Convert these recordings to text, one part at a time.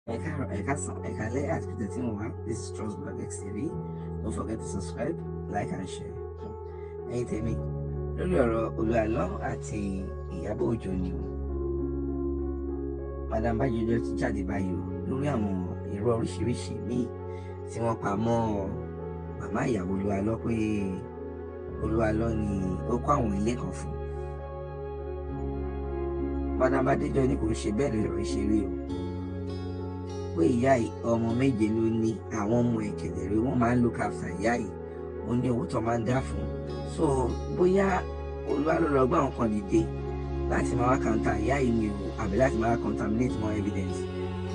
Ẹ káàárọ̀, ẹ káàsán, ẹ káalẹ́ àti pété tí mo wá. This is Trustblog XTV. Don't forget to subscribe, like and share. Ẹ̀yin tèmi, lórí ọ̀rọ̀ Olúalọ́ àti Ìyábọ̀ Òjó ni o. Madam Bájọjọ ti jáde báyìí o lórí àwọn irọ́ oríṣiríṣi míì tí wọ́n pa mọ́ màmá ìyàwó Olúalọ́ pé Olúalọ́ ni ó kọ́ àwọn ilé kan fún. Madam Bádéjọ ní kò ṣe bẹ́ẹ̀ lọ́rọ̀ ìṣeré o, pé ìyá yìí ọmọ méje ló ní, àwọn ọmọ ẹ̀kẹ̀dẹ̀rẹ̀ wọ́n máa ń look after ìyá yìí, ó ní owó tó máa ń dá fún un. So bóyá Olúalọ́ lọ gbọ́ àwọn kan dìde láti máa wá counter ìyá yìí ni o, àbí láti máa contaminate more evidence.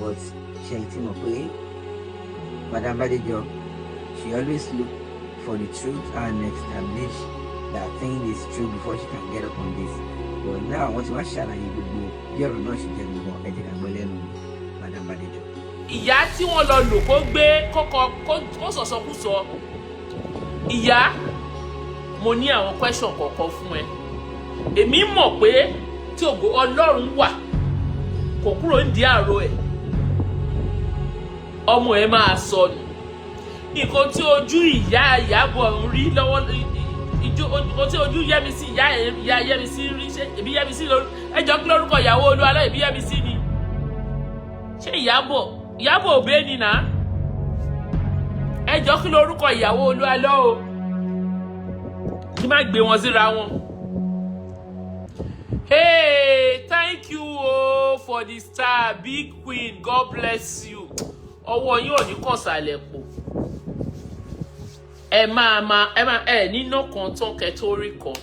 But ṣe ti mọ̀ pé Madam Bádéjọ, she always look for the truth and establish that thing is true before she can get up on this. But now wọ́n ti wá ṣàlàyé gbogbo bí ọ̀rọ̀ náà ṣe jẹ́ gbogbo. Ẹ jẹ́ ká gbọ́ lẹ́nu Madam Bádéjọ. Ìyá tí wọ́n lọ lò kó gbé kókọ kó sọ̀sọkúsọ, ìyá, mo ní àwọn question kọ̀ọ̀kan fún ẹ. Èmi mọ̀ pé tí ògo Ọlọ́run wà kò kúrò ń di àrò ẹ̀, ọmọ ẹ máa sọnù. Nǹkan tí ojú ìyá Ìyábọ̀ ń rí lọ́wọ́ ìjó, nǹkan tí ojú Yẹ́misí, ìyá ìyá Yẹ́misí rí, ṣé ìbí Yẹ́misí lórí ẹjọ́ kí lórúkọ ìyàwó Olúalọ́? Ìbí Yẹ́misí ni? Ṣé Ìyábọ̀ Òbé ni nà? Ẹjọ́ kí lórúkọ ìyàwó Olúalọ́ o, kí má gbé wọn síra wọn. Hey, thank you oh, for the star, big queen. God bless you. Ọwọ́ yín ò ní kàn sàlẹ̀ pò. Ẹ máa máa ẹ máa ẹ níná kan tán kẹ́ tó rí kan.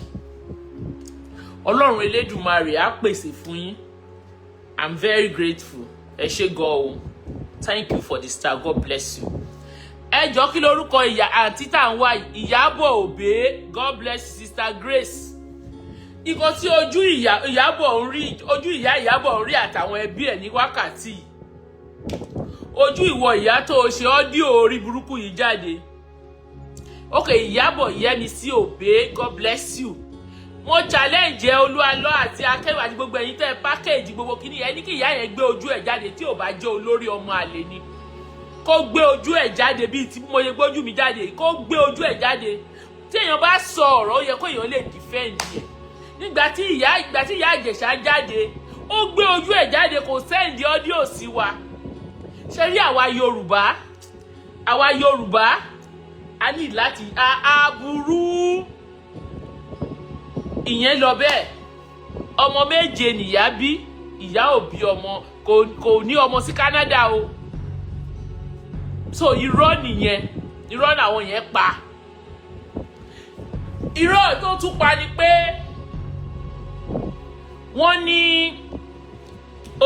Ọlọ́run Elédùmarè á pèsè fún yín. I'm very grateful. Ẹ ṣé gan o. Thank you for the star. God bless you. Ẹ jọ, kí lorúkọ ìyá àǹtí tá à ń wá? Ìyábọ̀ Òbé. God bless you, Sister Grace. Nǹkan tí ojú ìyá Ìyábọ̀ ń rí, ojú ìyá Ìyábọ̀ ń rí àtàwọn ẹbí ẹ̀ ní wákàtí, ojú ìwọ ìyá tó o ṣe audio orí burúkú yìí jáde. Ok, Ìyábọ̀ Yẹ́misí Òbé, God bless you. Wọ́n challenge ẹ, Olúalọ́ àti akẹ́wà àti gbogbo ẹ̀yin tẹ́ ẹ package gbogbo kìíní ẹ, ní kí ìyá yẹn gbé ojú ẹ̀ jáde. Tí ò bá jẹ́ olórí ọmọ àlè ni, kó gbé ojú ẹ̀ jáde bíi tí mo ṣe gbójú mi jáde. Kó gbé ojú ẹ̀ jáde. Tí èèyàn bá sọ ọ̀rọ̀, ó yẹ kó èèyàn lè defend ẹ̀. Nígbà tí ìyá, ìgbà tí ìyá Ìjẹ̀ṣà jáde, ó gbé ojú ẹ̀ jáde, kò send audio sí wa. Ṣe rí àwa Yorùbá, àwa Yorùbá, a ní láti aburú ìyẹn lọ bẹ́ẹ̀. Ọmọ méje nìyá bí. Ìyá ò bí ọmọ, kò ní ọmọ sí Canada o. So irọ́ nìyẹn, irọ́ làwọn yẹn pa. Irọ́ tó tún pa ni pé wọ́n ní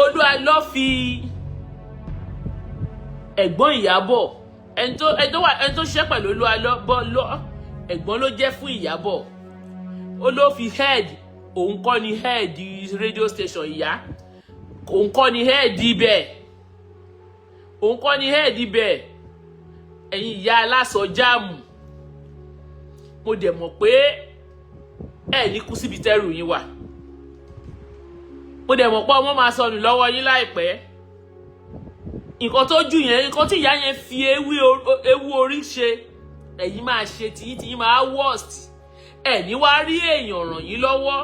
Olúalọ́ fi ẹ̀gbọ́n Ìyábọ̀, ẹni tó wà, ẹni tó ṣiṣẹ́ pẹ̀lú Olúalọ́ bọ́ lọ, ẹ̀gbọ́n ló jẹ́ fún Ìyábọ̀, ó ló fi head. Òun kọ́ ni head radio station ìyá, òun kọ́ ni head ibẹ̀, òun kọ́ ni head ibẹ̀. Ẹ̀yin ìyá aláṣọ jáàmù, mo dẹ̀ mọ̀ pé ẹ ní kú síbi tẹ́rù yín wà. Mo dẹ̀ mọ̀ pé ọmọ máa sọnù lọ́wọ́ yín láìpẹ́. Nǹkan tó jù yẹn, nǹkan tí ìyá yẹn fi ewu orí ṣe, ẹ̀yin máa ṣe tiyín, tiyín máa worst. Ẹ̀ ní wá rí èèyàn ràn yín lọ́wọ́.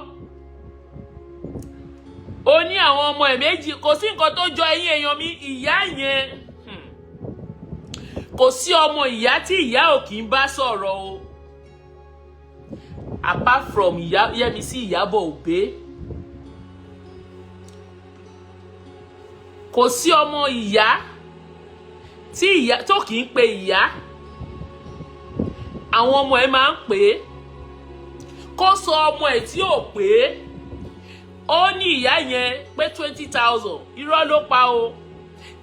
Ó ní àwọn ọmọ ẹ̀ méjì, kò sí nǹkan tó jọ. Ẹ̀yin èèyàn mi, ìyá yẹn, kò sí ọmọ ìyá tí ìyá ò kì í bá sọ̀rọ̀ o, apart from ìyá Yẹ́misí Ìyábọ̀ Òbé. Kò sí ọmọ ìyá tí ìyá tó kì í pe ìyá. Àwọn ọmọ ẹ̀ máa ń pè é. Kó sọ ọmọ ẹ̀ tí ò pé ó ní ìyá yẹn pé 20,000, irọ́ ló pa o.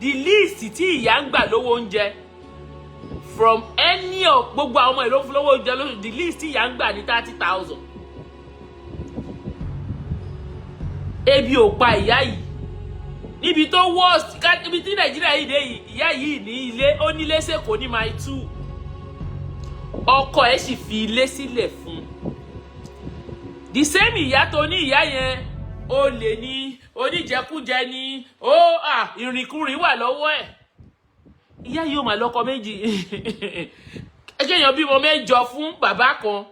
The least tí ìyá ń gbà lówó oúnjẹ from any of gbogbo àwọn ọmọ ẹ̀ ló fún lówó oúnjẹ lóṣù, the least tí ìyá ń gbà ní 30,000. Ebi ò pa ìyá yìí níbi tó worst, ibi tí Nàìjíríà yìí dé yìí. Ìyá yìí ní ilé, ó nílé sẹ́kọ̀ọ́ ní Mile 2. Ọkọ ẹ̀ sì fi ilé sílẹ̀ fún un. The same ìyá tó ní ìyá yẹn ó lè ní Oníjẹkújẹ ni ó, ìrìnkúrìn wà lọ́wọ́ ẹ̀. Ìyá yìí ó máa lọ́kọ méjì. Ẹ kéèyàn bímọ mẹ́jọ fún bàbá kan,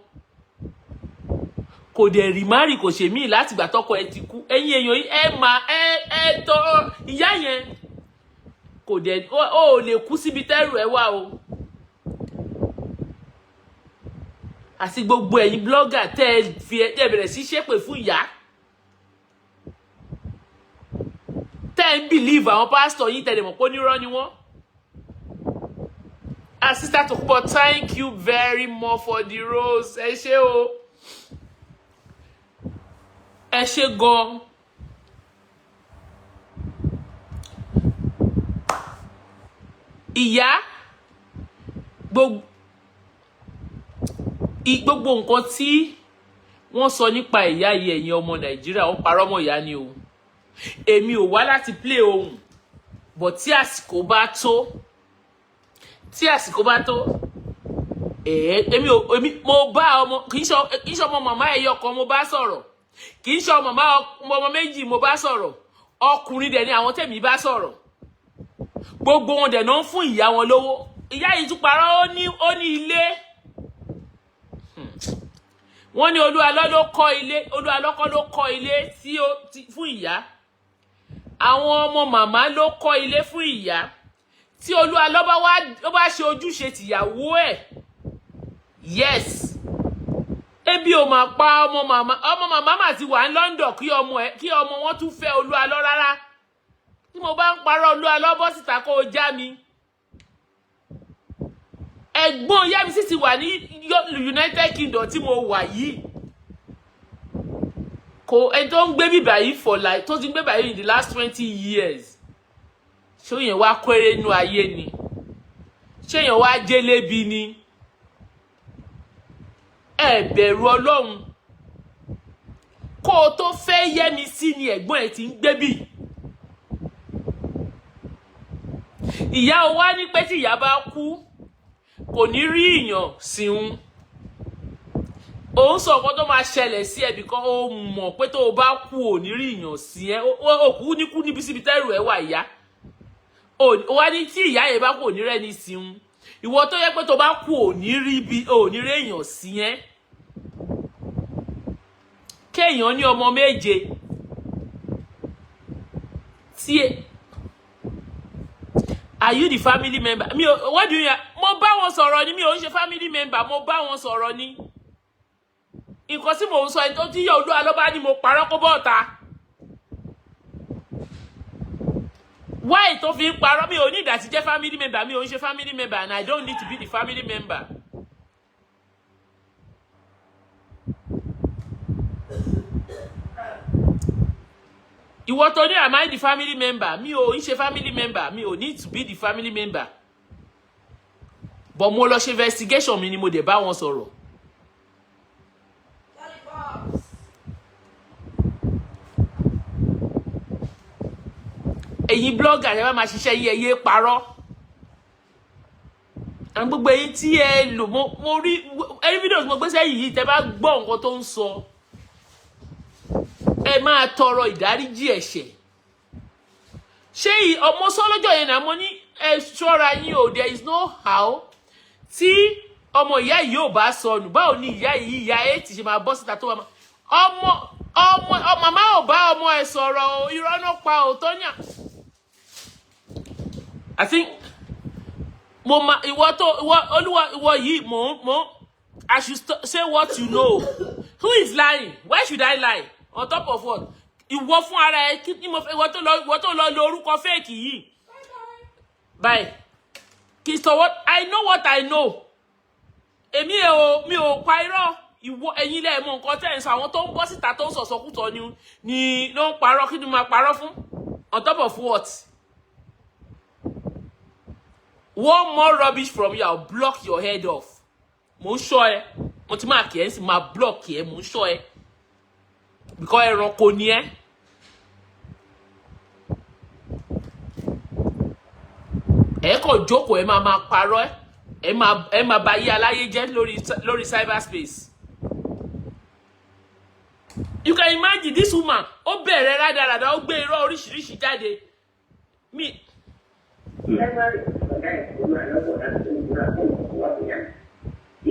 kò dẹ̀ rí marry, kò ṣe míì látìgbà tọkọ ẹ ti kú. Ẹ̀yin èèyàn yìí, ẹ máa ẹ tọ́ ìyá yẹn, kò dẹ̀ ó lè kú síbi tẹ́rù ẹ wá o. Àti gbogbo ẹ̀yin blogger tẹ́ ẹ fi ẹ bẹ̀rẹ̀ sí ṣépè fún ìyá, tẹ́ ẹ ń believe àwọn pásítọ̀ yín, tẹ́ ẹ mọ̀ pé onírọ́ ni wọ́n. Ah, Sister Tokunbo, thank you very much for the rose. Ẹ ṣé o, ẹ ṣé gan. Ìyá, gbogbo nǹkan tí wọ́n sọ nípa ìyá yìí, ẹ̀yin ọmọ Nàìjíríà, ó parọ́ mọ́ ìyá ni o. Èmi ò wá láti play ohun, but tí àsìkò bá tó, tí àsìkò bá tó, èmi ò èmi mo bá ọmọ, kì í ṣe ọmọ màmá ẹyọ kan mo bá sọ̀rọ̀, kì í ṣe ọmọ màmá ọmọ méjì mo bá sọ̀rọ̀. Ọkùnrin dẹ̀ ni àwọn tẹ̀mí bá sọ̀rọ̀. Gbogbo wọn dẹ̀ náà ń fún ìyá wọn lówó. Ìyá yìí tún parọ́, ó ní ilé. Wọ́n ní Olúwalọ́ ló kọ́ ilé. Olúwalọ́ kọ́ ló kọ́ ilé tí ó fún ìyá. Àwọn ọmọ màmá ló kọ́ ilé fún ìyá. Tí Olúwalọ́ bá wá, ó bá ṣe ojúṣe tìyàwó ẹ̀, yes, ebi ò máa pa ọmọ màmá. Ọmọ màmá mà ti wà ní London kí ọmọ ẹ, kí ọmọ wọn tún fẹ́ Olúwalọ́ rárá. Tí mo bá ń parọ́, Olúwalọ́, bọ́ síta kó o já mi. Ẹ̀gbọ́n Yẹ́misí ti wà ní United Kingdom tí mo wà yìí. Kò ẹni tó ń gbé bíbà yìí for like, tó ti ń gbé bíbà yìí in the last 20 years. Ṣé yẹn wá kéré nínú ayé ni? Ṣé yẹn wá jélébi ni? Ẹ bẹ̀rù Ọlọ́run. Kó o tó fẹ́ Yẹ́misí ni ẹ̀gbọ́n ẹ̀ ti ń gbé bì. Ìyá o wá ní pé tí ìyá bá kú, kò ní rí ìyàn síun. Òun sọ nǹkan tó máa ṣẹlẹ̀ sí ẹ bìkan. Ó mọ̀ pé tó o bá kú, ò ní rí ìyàn sí ẹ. Òkú ní kú níbi síbi tẹ́rù ẹ wà. Ìyá wá ní tí ìyá yẹn bá kú, ò ní rẹ́ni síun. Ìwọ tó yẹ pé tó bá kú, ò ní rí ibi, ò ní rí èèyàn sí ẹ. Kéèyàn ní ọmọ méje tí ẹ, are you the family member? Mi ò, what do you, mo bá wọn sọ̀rọ̀ ni. Mi ò ń ṣe family member. Mo bá wọn sọ̀rọ̀ ni. Nǹkan tí mò ń sọ, ẹni tó tí yọ Olúwa ló bá ní mo parọ́, kó bọ́ ọ̀ta. Why tó fi ń parọ́? Mi ò ní ìdásí jẹ́ family member. Mi ò ń ṣe family member and I don't need to be the family member. Ìwọ tó ní, am I the family member? Mi ò ń ṣe family member. Mi ò need to be the family member, but mo lọ ṣe investigation mi ni, mo dẹ̀ bá wọn sọ̀rọ̀. Lollipops. Ẹ̀yin blogger, ẹ bá máa ṣiṣẹ́ yín, ẹ yé parọ́. Àwọn gbogbo ẹ̀yin tí ẹ lò, mo rí ẹrí fídíò tí mo gbé sẹ́yìn yìí. Tẹ́ bá gbọ́ nǹkan tó ń sọ, ẹ máa tọrọ ìdáríjì ẹ̀ṣẹ̀. Ṣé ọmọ sọlọ́jọ́ yẹn náà, mo ní ẹ ṣọ́ra yín o. There is no how tí ọmọ ìyá yìí ò bá sọnù. Báwo ni ìyá yìí, ìyá eight, ṣe máa bọ́ síta tó máa ọmọ màmá ò bá ọmọ ẹ sọ̀rọ̀ o? Irọ́ náà pa ò tó yàn. I think mo ma ìwọ tó ìwọ Olúwa, ìwọ yìí, mo I should say what you know. Who is lying? Why should I lie? On top of what? Ìwọ fún ara ẹ, kí ni mo fẹ́? Ìwọ tó lọ lo orúkọ fake yìí. Bye. Kì í sọ what I know, what I know. Èmi ò mi ò pa irọ́. Ìwọ, ẹ̀yin lẹ mọ̀ nǹkan tẹ́ ẹ̀ ń sọ. Àwọn tó ń bọ́ síta tó ń sọ̀sọkúsọ ni ló ń parọ́. Kí ni mo máa parọ́ fún? On top of what? One more rubbish from you, I'll block your head off. Mo ń ṣọ́ ẹ. Mo ti máa kì ẹ́ sì máa block ẹ. Mo ń ṣọ́ ẹ because ẹranko ni ẹ. Ẹ kàn jókòó, ẹ máa máa parọ́, ẹ máa bà ayé aláyé jẹ́ lórí cyberspace. You can imagine this woman, ó bẹ̀rẹ̀ rádaràda, ó gbé irọ́ oríṣiríṣi jáde mi. January, ọ̀gá ẹ̀ ló máa lọ́wọ́ láti ìgbà fún ìwà ìyá.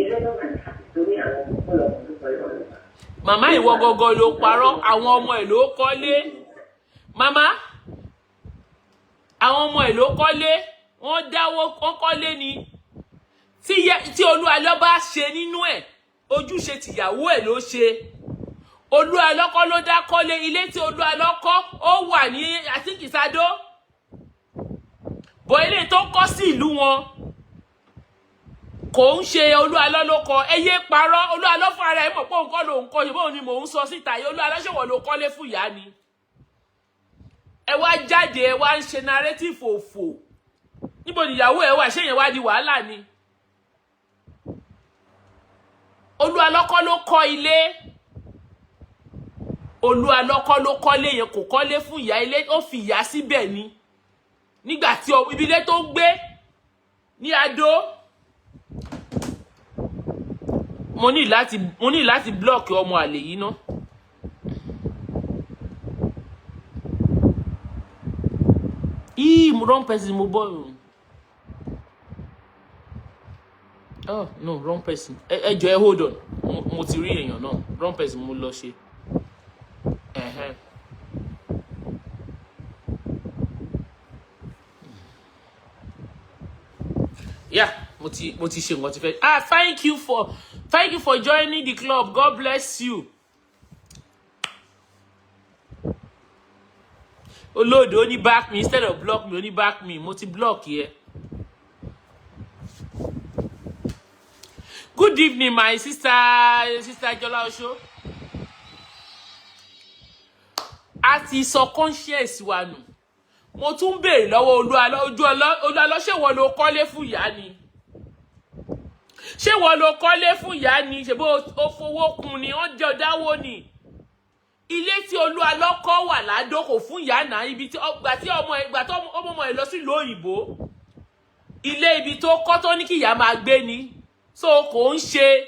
Ilé ló máa ta torí àwọn ọ̀pọ̀lọpọ̀ tó sọ ìwọ̀n nípa. Màmá, ìwọ gọgọ ló parọ́. Àwọn ọmọ ẹ̀ ló kọ́lé. Màmá, àwọn ọmọ ẹ̀ ló kọ́lé, wọ́n dáwó, wọ́n kọ́lé ni. Tí Olúalọ́ bá ṣe nínú ẹ̀, ojúṣe tìyàwó ẹ̀ ló ṣe. Olúalọ́ kọ́ ló dá kọ́lé. Ilé tí Olúalọ́ kọ́, ó wà ní àtìkìsádó bọ̀. Ilé tó kọ́ sí ìlú wọn, kò ń ṣe Olúalọ́ ló kọ. Ẹ yé parọ́. Olúalọ́ fún ara ẹ̀ mọ̀ pé òun kọ́ lòun kọ́. Ṣùgbọ́n òun ni mò ń sọ síta yìí. Olúalọ́, ṣèwọ̀ ló kọ́lé fún ìyá ni? Ẹ wá jáde, ẹ wá ń ṣe narrative òfò. Níbo nìyàwó ẹ wà? Ṣé yẹn wá di wàhálà ni? Olúalọ́ kọ́ ló kọ́ ilé. Olúalọ́ kọ́ ló kọ́lé yẹn, kò kọ́lé fún ìyá. Ilé, ó fi ìyá síbẹ̀ ni nígbà tí ibi ilé tó ń gbé ní Adó. Mo ní láti block ọmọ àlè yìí ná. Ii, wrong person mo bọ́ o. Oh no, wrong person. Ẹ jọ̀ọ́, ẹ hold on. Mo ti rí èèyàn náà. Wrong person mo lọ ṣe. Ẹ̀hẹ́n. Yeah, mo ti ṣe nǹkan tí fẹ́. Ah, thank you for joining the club. God bless you. Olóòdò, ó ní back me instead of block me. Ó ní back me. Mo ti block yẹ. Good evening, my sister, Sister Jọlá Oṣó. A ti sọ conscience wa nù. Mo tún béèrè lọ́wọ́ Olúalọ́, ojú Olúalọ́, ṣé wọ́n ló kọ́lé fún ìyá ni? Ṣé wọ́n ló kọ́lé fún ìyá ni? Ṣe bó o fowó kun ni, wọ́n jẹ́ ọ̀dáwó ni. Ilé tí Olúalọ́ kọ́ wà ládó, kò fún ìyá náà. Ibi tí ọgbà tí ọmọ ìgbà tó ọmọ ẹ̀ lọ sílùú òyìnbó, ilé ibi tó kọ́ tó ní kí ìyá máa gbé ni. So kò ń ṣe,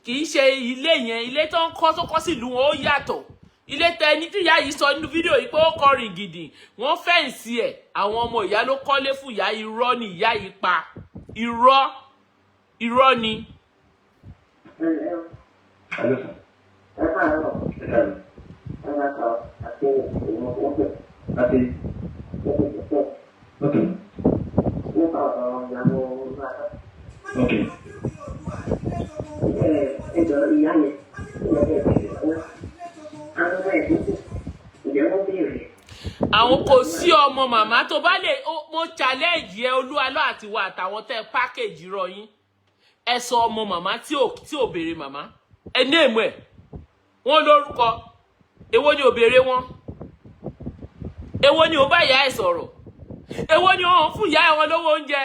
kì í ṣe ilé yẹn. Ilé tó ń kọ́, tó kọ́ sílùú wọn, ó yàtọ̀. Ilé tẹni tí ìyá yìí sọ nínú fídíò yìí pé ó kọrin gidi, wọ́n fence ẹ̀, àwọn ọmọ ìyá ló kọ́lé fún ìyá. Irọ́ ni ìyá yìí pa. Irọ́, irọ́ ni. Hello, sir. Ẹ káàárọ̀. Ẹ káàárọ̀. Ẹ máa sọ àti ìmọ̀ ọ̀pẹ̀. Láti ok. Nípa ọ̀rọ̀ ìyàwó Olúwalọ́. Ok. Ẹ jọ, ìyá yẹn, ìyá yẹn bẹ̀rẹ̀ fún àwọn ọmọ ẹ̀ tó kù. Ǹjẹ́ wọ́n béèrè? Àwọn kò sí ọmọ màmá tó bá lè mo challenge ẹ, Olúwalọ́, àti wa àtàwọn tẹ package rọ yín. Ẹ sọ ọmọ màmá tí ò béèrè màmá. Ẹ ní èmú ẹ wọn lórúkọ. Èwo ni ò béèrè wọn? Èwo ni ò bá ìyá ẹ sọ̀rọ̀? Èwo ni ò ń fún ìyá ẹ wọn lówó oúnjẹ?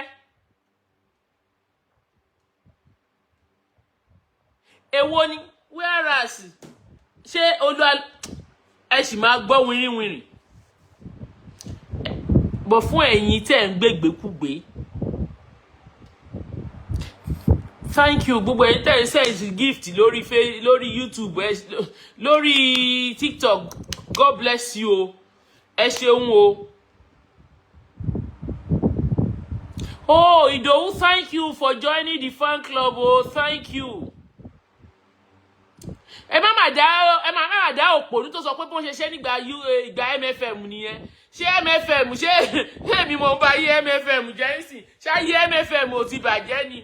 Èwo ni? Whereas, ṣé Olúwa ẹ sì máa gbọ́ wìrìwìrì bọ̀ fún ẹ̀yin tẹ́ ń gbégbékúgbé? Thank you, gbogbo ẹ̀yin tẹ́ ń send gift lórí YouTube, lórí TikTok. God bless you o. Ẹ ṣeun o. Oh, Idowu, thank you for joining the fan club o. Thank you. Ẹ má má dá òpònú tó sọ pé bí wọ́n ṣe ṣe nígbà ìgbà MFM nìyẹn. Ṣé MFM, ṣé èmi mo ń bá yé MFM jẹ́ ń sìn? Ṣé ayé MFM ò ti bàjẹ́ ni?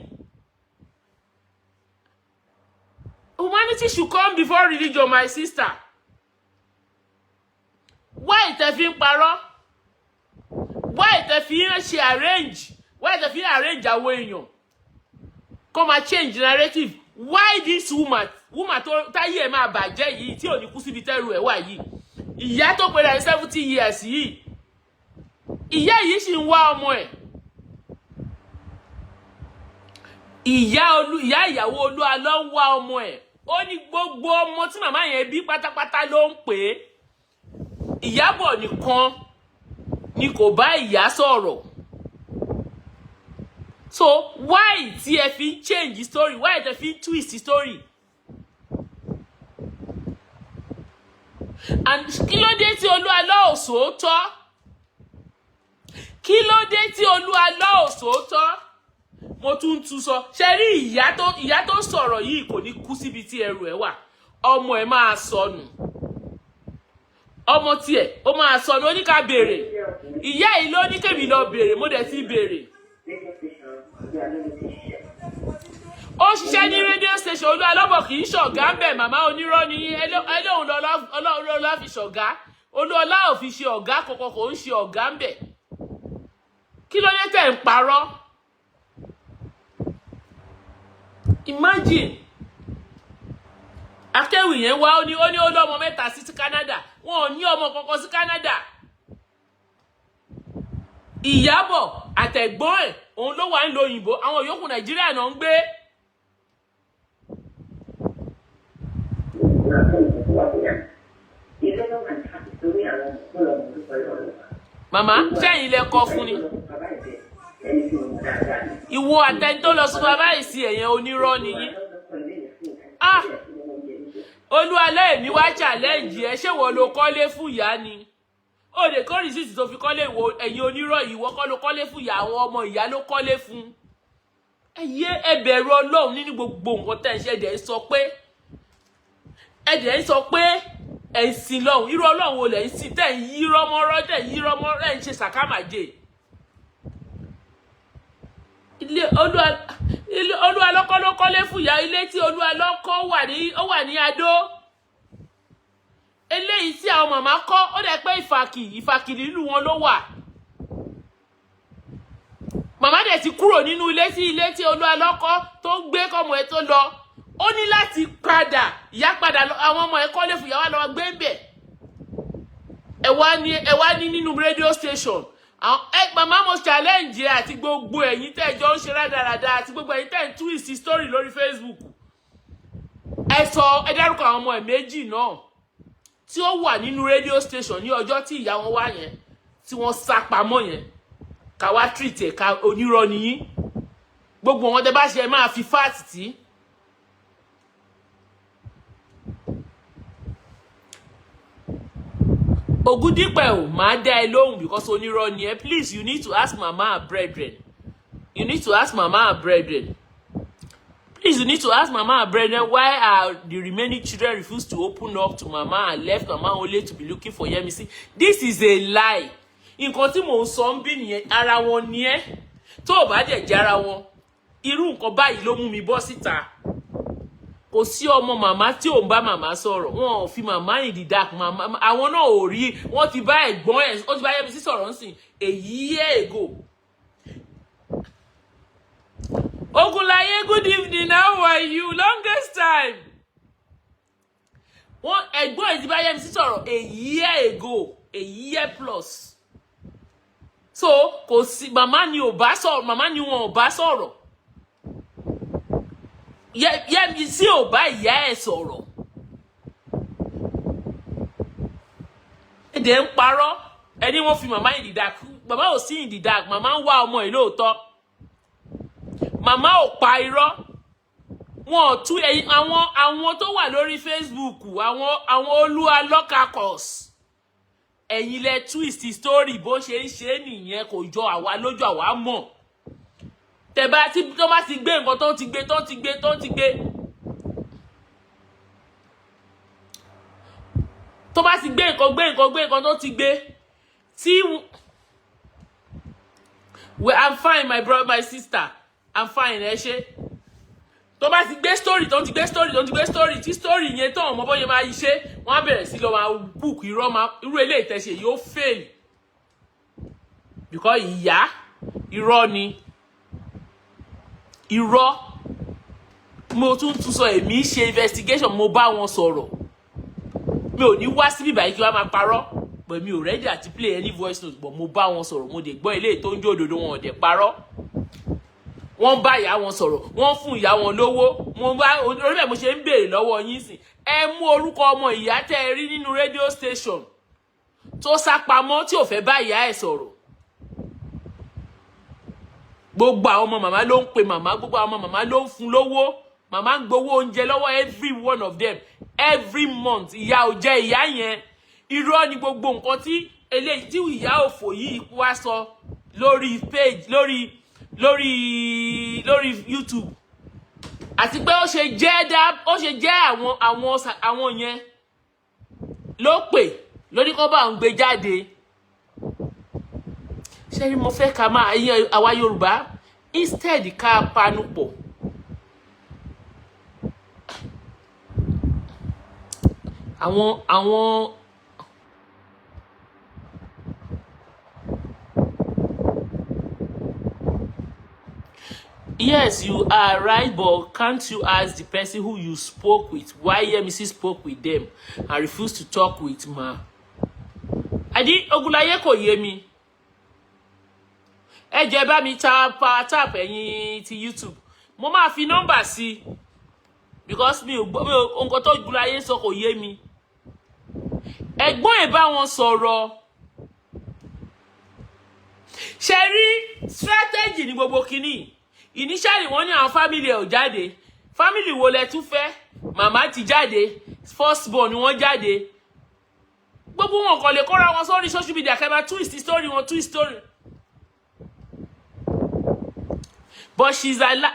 Humanity should come before religion, my sister. Why tẹ fi ń parọ́? Why tẹ fi ń ṣe arrange? Why tẹ fi ń arrange àwọn èèyàn kó máa change narrative? Why this woman tó táyé ẹ̀ máa bàjẹ́ yìí, tí ò ní kú síbi tẹ́rù ẹ̀ wà yìí, ìyá tó pera ẹ̀ 70 years yìí, ìyá yìí sì ń wá ọmọ ẹ̀. Ìyá olú, ìyá ìyàwó Olúalọ́ ń wá ọmọ ẹ̀. Ó ní gbogbo ọmọ tí màmá yẹn bí pátápátá ló ń pè é. Ìyábọ̀ nìkan ni kò bá ìyá sọ̀rọ̀. So why tí ẹ fi ń change story? Why tẹ fi ń twist story? And kí ló dé tí Olúalọ́ ò sòótọ́? Kí ló dé tí Olúalọ́ ò sòótọ́? Mo tún ń tu sọ. Ṣe rí ìyá tó sọ̀rọ̀ yìí, kò ní kú síbi tí ẹrù ẹ̀ wà. Ọmọ ẹ̀ máa sọnù, ọmọ tiẹ̀ ó máa sọnù. Ó ní ká béèrè. Ìyá yìí ló ní kémi lọ béèrè, mo dẹ̀ ti béèrè. Radio station Olúalọ́ ló ti ṣiṣẹ́. Ó ṣiṣẹ́ ní radio station. Olúalọ́bọ̀ kì í ṣọ̀gá ń bẹ̀. Màmá, onírọ́ ni. Ẹlẹ́hùn lọ́lá fi ṣọ̀gá. Olúọlá ò fi ṣe ọ̀gá kankan, kò ń ṣe ọ̀gá ń bẹ̀. Kí ló dé tẹ̀ ń parọ́? Imagine, akéwì yẹn wá, ó ní ó lọ́mọ mẹ́ta sí Canada. Wọn ò ní ọmọ kankan sí Canada. Ìyábọ̀ àtẹ̀gbọ́n ẹ̀, òun ló wà ń lo òyìnbó. Àwọn yòókù, Nàìjíríà náà ń gbé. Ìgbà tó ń bọ̀ wá bóyá. Ilé ló wà ní torí àwọn ọmọ tó lọ mọ̀ lórúkọ lọ́wọ́. Màmá, sẹ́yìn lẹ kọ fún ni? Bàbá ìbẹ̀ ẹni tí mo mọ̀ dáadáa ni. Ìwọ àtẹni tó lọ supervise ẹ̀yẹn, onírọ́ ni yín. Ah! Olúwalẹ̀, èmi wá challenge ẹ. Ṣé wọ́n ló kọ́lé fún ìyá ni? Ó lè kó receipt tó fi kọ́lé. Ìwọ, ẹ̀yin onírọ́ yìí, ìwọ kọ́ ló kọ́lé fún ìyá. Àwọn ọmọ ìyá ló kọ́lé fún. Ẹ yé, ẹ bẹ̀rù Ọlọ́run nínú gbogbo nǹkan tẹ́ ẹ ṣe. Ẹ̀dẹ̀ ń sọ pé ẹ̀ ń sin lọ́hùn. Irú Ọlọ́run wo lẹ̀ ń sìn tẹ́ ń yí rọ́mọ́rọ́, tẹ́ ń yí rọ́mọ́rọ́, ẹ̀ ń ṣe sàkámàjè? Ilé Olúwa, ilé Olúwa lọ́kọ́ ló kọ́lé fún ìyá. Ilé tí Olúwa lọ́kọ́ wà ní, ó wà ní Adó. Eléyìí tí àwọn màmá kọ́, ó dẹ̀ pé Ìfàkì, Ìfàkì nílùú wọn ló wà. Màmá dẹ̀ ti kúrò nínú ilé tí Olúwa lọ́kọ́ tó ń gbé. Kọ́mọ ẹ tó lọ, ó ní láti padà. Ìyá padà lọ, àwọn ọmọ ẹ kọ́lé fún ìyá wa lọ́wọ́ gbé ń bẹ̀. Ẹ wá ní nínú radio station. Àwọn ẹ màmá, mo challenge ẹ àti gbogbo ẹ̀yin tẹ́ ẹ jọ ń ṣe rádaràda àti gbogbo ẹ̀yin tẹ́ ẹ ń twist story lórí Facebook. Ẹ sọ, ẹ dárúkọ àwọn ọmọ ẹ méjì náà tí ó wà nínú radio station ní ọjọ́ tí ìyá wọn wá yẹn, tí wọ́n sá pamọ́ yẹn, ká wá treat ẹ̀ ká. Onírọ́ nìyí. Gbogbo wọn tẹ́ bá ṣe, ẹ máa fi fact tí. Ògúndípẹ̀ ò máa dá ẹ lóhùn because onírọ́ ni ẹ. Please, you need to ask mama and brethren. You need to ask mama and brethren. Please, you need to ask mama and brethren, why are the remaining children refuse to open up to mama and left mama only to be looking for Yemisi? This is a lie. Nǹkan tí mò ń sọ ń bí nìyẹn. Ara wọn ni ẹ́. Tó o bá dẹ̀ jára wọn, irú nǹkan báyìí ló mú mi bọ́ síta. Kò sí ọmọ màmá tí ò ń bá màmá sọ̀rọ̀. Wọn ò fi màmá in the dark. Màmá, àwọn náà ò rí. Wọ́n ti bá ẹ̀gbọ́n ẹ̀, ó ti bá Yẹ́misí sọ̀rọ̀ ńsìn a year ago. Ogunlaye, good evening, how are you? Longest time. Wọ́n ẹ̀gbọ́n ẹ̀ ti bá Yẹ́misí sọ̀rọ̀ a year ago, a year plus. So kò sí, màmá ni ò bá sọ̀rọ̀, màmá ni wọn ò bá sọ̀rọ̀. Yẹ́misí ò bá ìyá ẹ̀ sọ̀rọ̀. Ẹ̀dẹ̀ ń parọ́. Ẹni wọ́n fi màmá in the dark. Màmá ò sí in the dark. Màmá ń wá ọmọ ẹ̀ lóòótọ́. Màmá ò pa irọ́. Wọn ò tú ẹyin. Àwọn tó wà lórí Facebook, àwọn Olúwa lọ́kàkọ̀s, ẹ̀yin lẹ twist story. Bó ṣe ń ṣe nìyẹn. Kò jọ àwa lójú, àwa mọ̀. Tẹ̀bá tí tó bá ti gbé nǹkan tó ti gbé, tó ti gbé, tó ti gbé, tó bá ti gbé nǹkan, gbé nǹkan, gbé nǹkan tó ti gbé tí. Well, I'm fine, my brother, my sister, I'm fine. Ẹ ṣé. Tó bá ti gbé story, tó ti gbé story, tó ti gbé story, tí story yẹn tó ọmọ bóyá máa ṣe, wọ́n á bẹ̀rẹ̀ sí lọ máa book irọ́. Máa irú eléyìí tẹ̀sẹ̀ yóò fail because ìyá, irọ́ ni irọ́. Mo tún tún sọ, èmi ṣe investigation, mo bá wọn sọ̀rọ̀. Mi ò ní wá síbí báyìí kí wọ́n máa parọ́, but mi ò ready àti play any voice note, but mo bá wọn sọ̀rọ̀, mo dẹ̀ gbọ́ eléyìí tó ń jó òdodo. Wọn ò dẹ̀ parọ́. Wọ́n bá ìyá wọn sọ̀rọ̀, wọ́n fún ìyá wọn lówó. Mo bá orí bẹ́ẹ̀, mo ṣe ń béèrè lọ́wọ́ yín sìn. Ẹ mú orúkọ ọmọ ìyá tẹ́ ẹ rí nínú radio station tó sá pamọ́, tí ò fẹ́ bá ìyá ẹ̀ sọ̀rọ̀. Gbogbo àwọn ọmọ màmá ló ń pe màmá, gbogbo àwọn ọmọ màmá ló ń fún lówó. Màmá ń gbowó oúnjẹ lọ́wọ́ every one of them every month. Ìyá ò jẹ ìyá yẹn. Irọ́ ni gbogbo nǹkan tí eléyìí tí ìyá òfò yìí wá sọ lórí page, lórí YouTube, àti pé ó ṣe jẹ́ dá, ó ṣe jẹ́ àwọn yẹn ló pè lóní kọ́ bá ń gbé jáde. Ṣé ni mo fẹ́ ká máa ẹ̀yin àwa Yorùbá, instead ká panupọ̀, àwọn Yes, you are right, but can't you ask the person who you spoke with why Yemisi spoke with them and refused to talk with ma? Adi Ogunlaye, kò yé mi. Ẹ jẹ́ bá mi ta power tap, ẹ̀yin ti YouTube. Mo máa fi nọ́mbà sí because mi ò gbọ́, mi ò, nǹkan tó Ogunlaye sọ kò yé mi. Ẹ̀gbọ́n ẹ̀ bá wọn sọ̀rọ̀. Ṣe rí, strategy ní gbogbo kinní. Initially, wọ́n ní àwọn family ẹ̀ ò jáde. Family wo lẹ tún fẹ́? Màmá ti jáde, first born ni wọ́n jáde. Gbogbo wọn kàn lè kóra wọn sórí social media kẹ́ máa twist story wọn, twist story. But she's alive.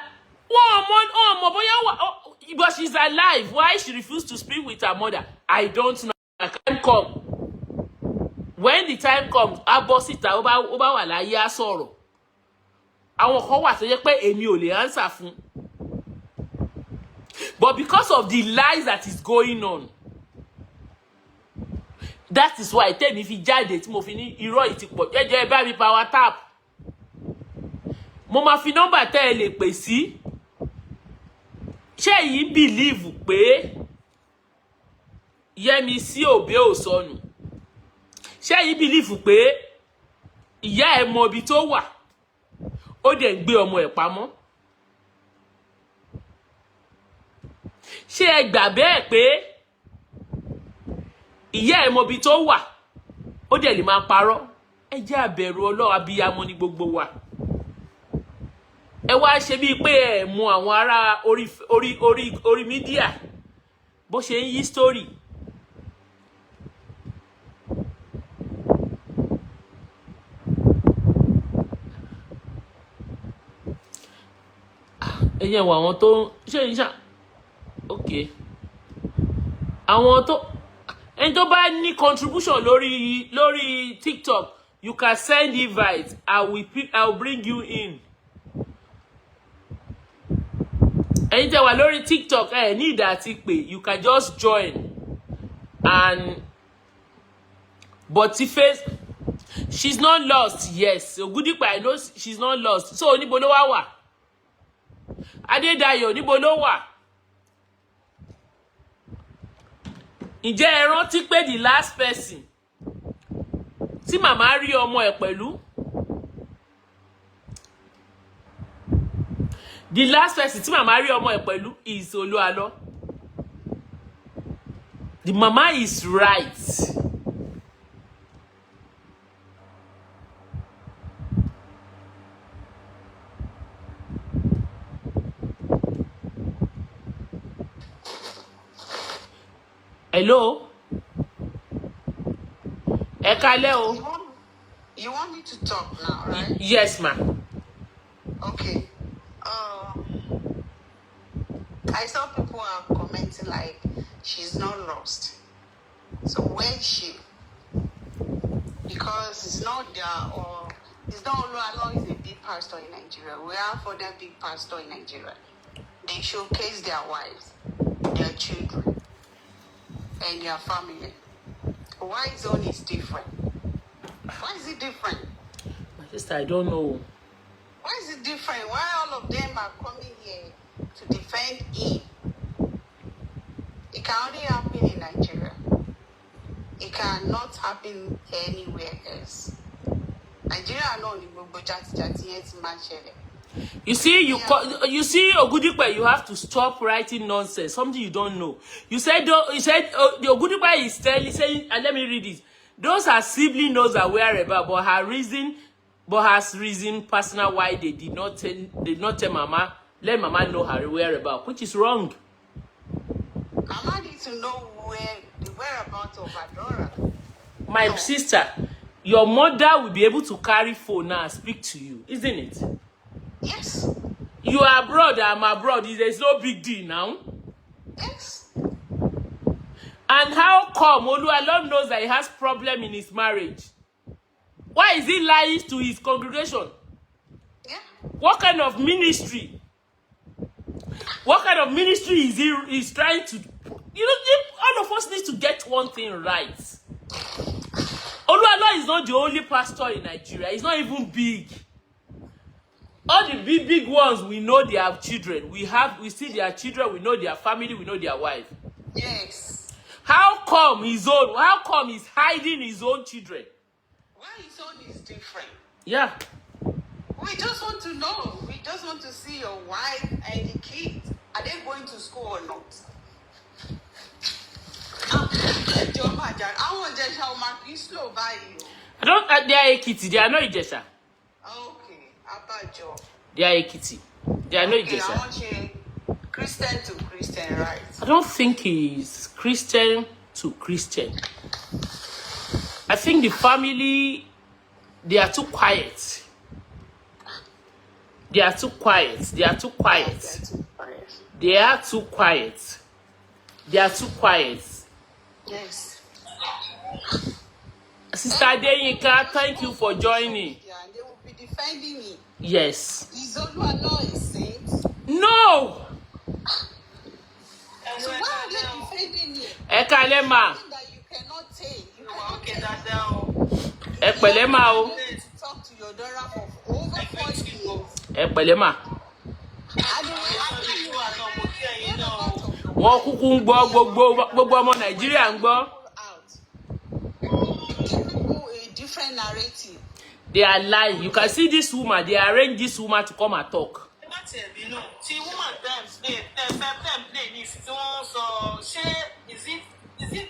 Wọn ò mọ bóyá wà, but she's alive. Why she refused to speak with her mother, I don't know. Time come, when the time comes, á bọ́ síta. Ó bá wà láyé, á sọ̀rọ̀. Àwọn kan wà tó jẹ́ pé èmi ò lè answer fún, but because of the lies that is going on, that is why tèmi fi jáde, tí mo fi ní irọ́ yìí ti pọ̀. Jẹ́jẹ́, ẹ bá mi power tap. Mo máa fi nọ́mbà tẹ́ ẹ lè pè sí. Ṣé èyí believe pé Yẹ́misí Òbí ò sọnù? Ṣé èyí believe pé ìyá ẹ mọ ibi tó wà, ó dẹ̀ ń gbé ọmọ ẹ̀ pamọ́? Ṣé ẹ gbà bẹ́ẹ̀ pé ìyá ẹ mọ ibi tó wà, ó dẹ̀ lè máa parọ́? Ẹ jẹ́ àbẹ̀rù Ọlọ́run, abiyamọ ní gbogbo wa. Ẹ wá ṣe bíi pé ẹ mú àwọn ará orí media bó ṣe ń yí story. Ẹ̀yẹ̀ wọ àwọn tó ṣe ń ṣá. Ok, àwọn tó, ẹni tó bá ní contribution lórí TikTok, you can send invite. I will bring you in. Ẹ̀yin tẹ́ wà lórí TikTok, ẹ ní ìdá àti pé you can just join and, but ti face, she's not lost. Yes, Ogudipe, I know she's not lost. So níbo ló wá wà? Adédayọ̀, níbo ló wà? Ǹjẹ́ ẹ rántí pé the last person tí màmá rí ọmọ ẹ̀ pẹ̀lú, the last person tí màmá rí ọmọ ẹ̀ pẹ̀lú is Olúalọ? The mama is right. Hello, ẹ kálẹ́ o. You want me to talk now, right? Yes, ma. Okay. I saw people are commenting like she's not lost. So where is she? Because it's not there, or it's not Oluwalo is a big pastor in Nigeria. We have other big pastor in Nigeria. They showcase their wives, their children, and their family. Why his own is different? Why is it different? My sister, I don't know. Why is it different? Why all of them are coming here to defend him? It can only happen in Nigeria. It cannot happen anywhere else. Nigeria náà ni gbogbo jatijati yẹn ti máa ń ṣẹlẹ̀. You see, you you see, Ogudipe, you have to stop writing nonsense, something you don't know. You said the Ogudipe is telling, saying, and let me read it. Those her sibling knows her whereabout, but has reason personal why they did not tell mama, let mama know her whereabout, which is wrong. Mama needs to know where the whereabouts of her daughter. My sister, your mother will be able to carry phone now and speak to you, isn't it? Yes. You are abroad, I'm abroad. There's no big deal now. Yes. And how come Oluwalo knows that he has problem in his marriage? Why is he lying to his congregation? Yeah. What kind of ministry? What kind of ministry is he is trying to? All of us need to get one thing right. Oluwalo is not the only pastor in Nigeria. He's not even big. All the big, big ones, we know they have children. We see their children, we know their family, we know their wife. Yes. How come his own? How come he's hiding his own children? Why his own is different? Yeah. We just want to know. We just want to see your wife and the kids. Are they going to school or not? Ah, ẹjọ́ máa jà àwọn Ìjẹ̀ṣà ò máa kì í slow báyìí o. I don't. They are Ekiti. They are not Ijesha. Okay, abájọ. They are Ekiti. They are not Okay, Ijesha. àwọn ṣe Christian to Christian, right? I don't think he's Christian to Christian. I think the family, they are too quiet. They are too quiet. They are too quiet. They are too quiet. They are too quiet. Yes. Sister Adeyinka, thank you for joining. Yeah, and they will be defending him. Yes. Is Oluwalo a saint? No! So why are they defending him? Ẹ káalẹ́ mà. Something that you cannot take. You Wà cannot ókè take. Dáadáa o. Ẹ pẹ̀lẹ́ mà o. To talk to your daughter for over 4 years. Ẹ pẹ̀lẹ́ mà. And they will after you Mo kí ẹ̀yin náà o. Wọ́n kúkú ń gbọ́, gbogbo gbogbo ọmọ Nàìjíríà ń gbọ́. Out. Give people a different narrative. They are lying. You can see this woman, they arrange this woman to come and talk. Ẹ má tiẹ̀ bínú tí woman dem play tẹ́ fẹ́ dem play ní ìsìn tí wọ́n sọ, ṣé is it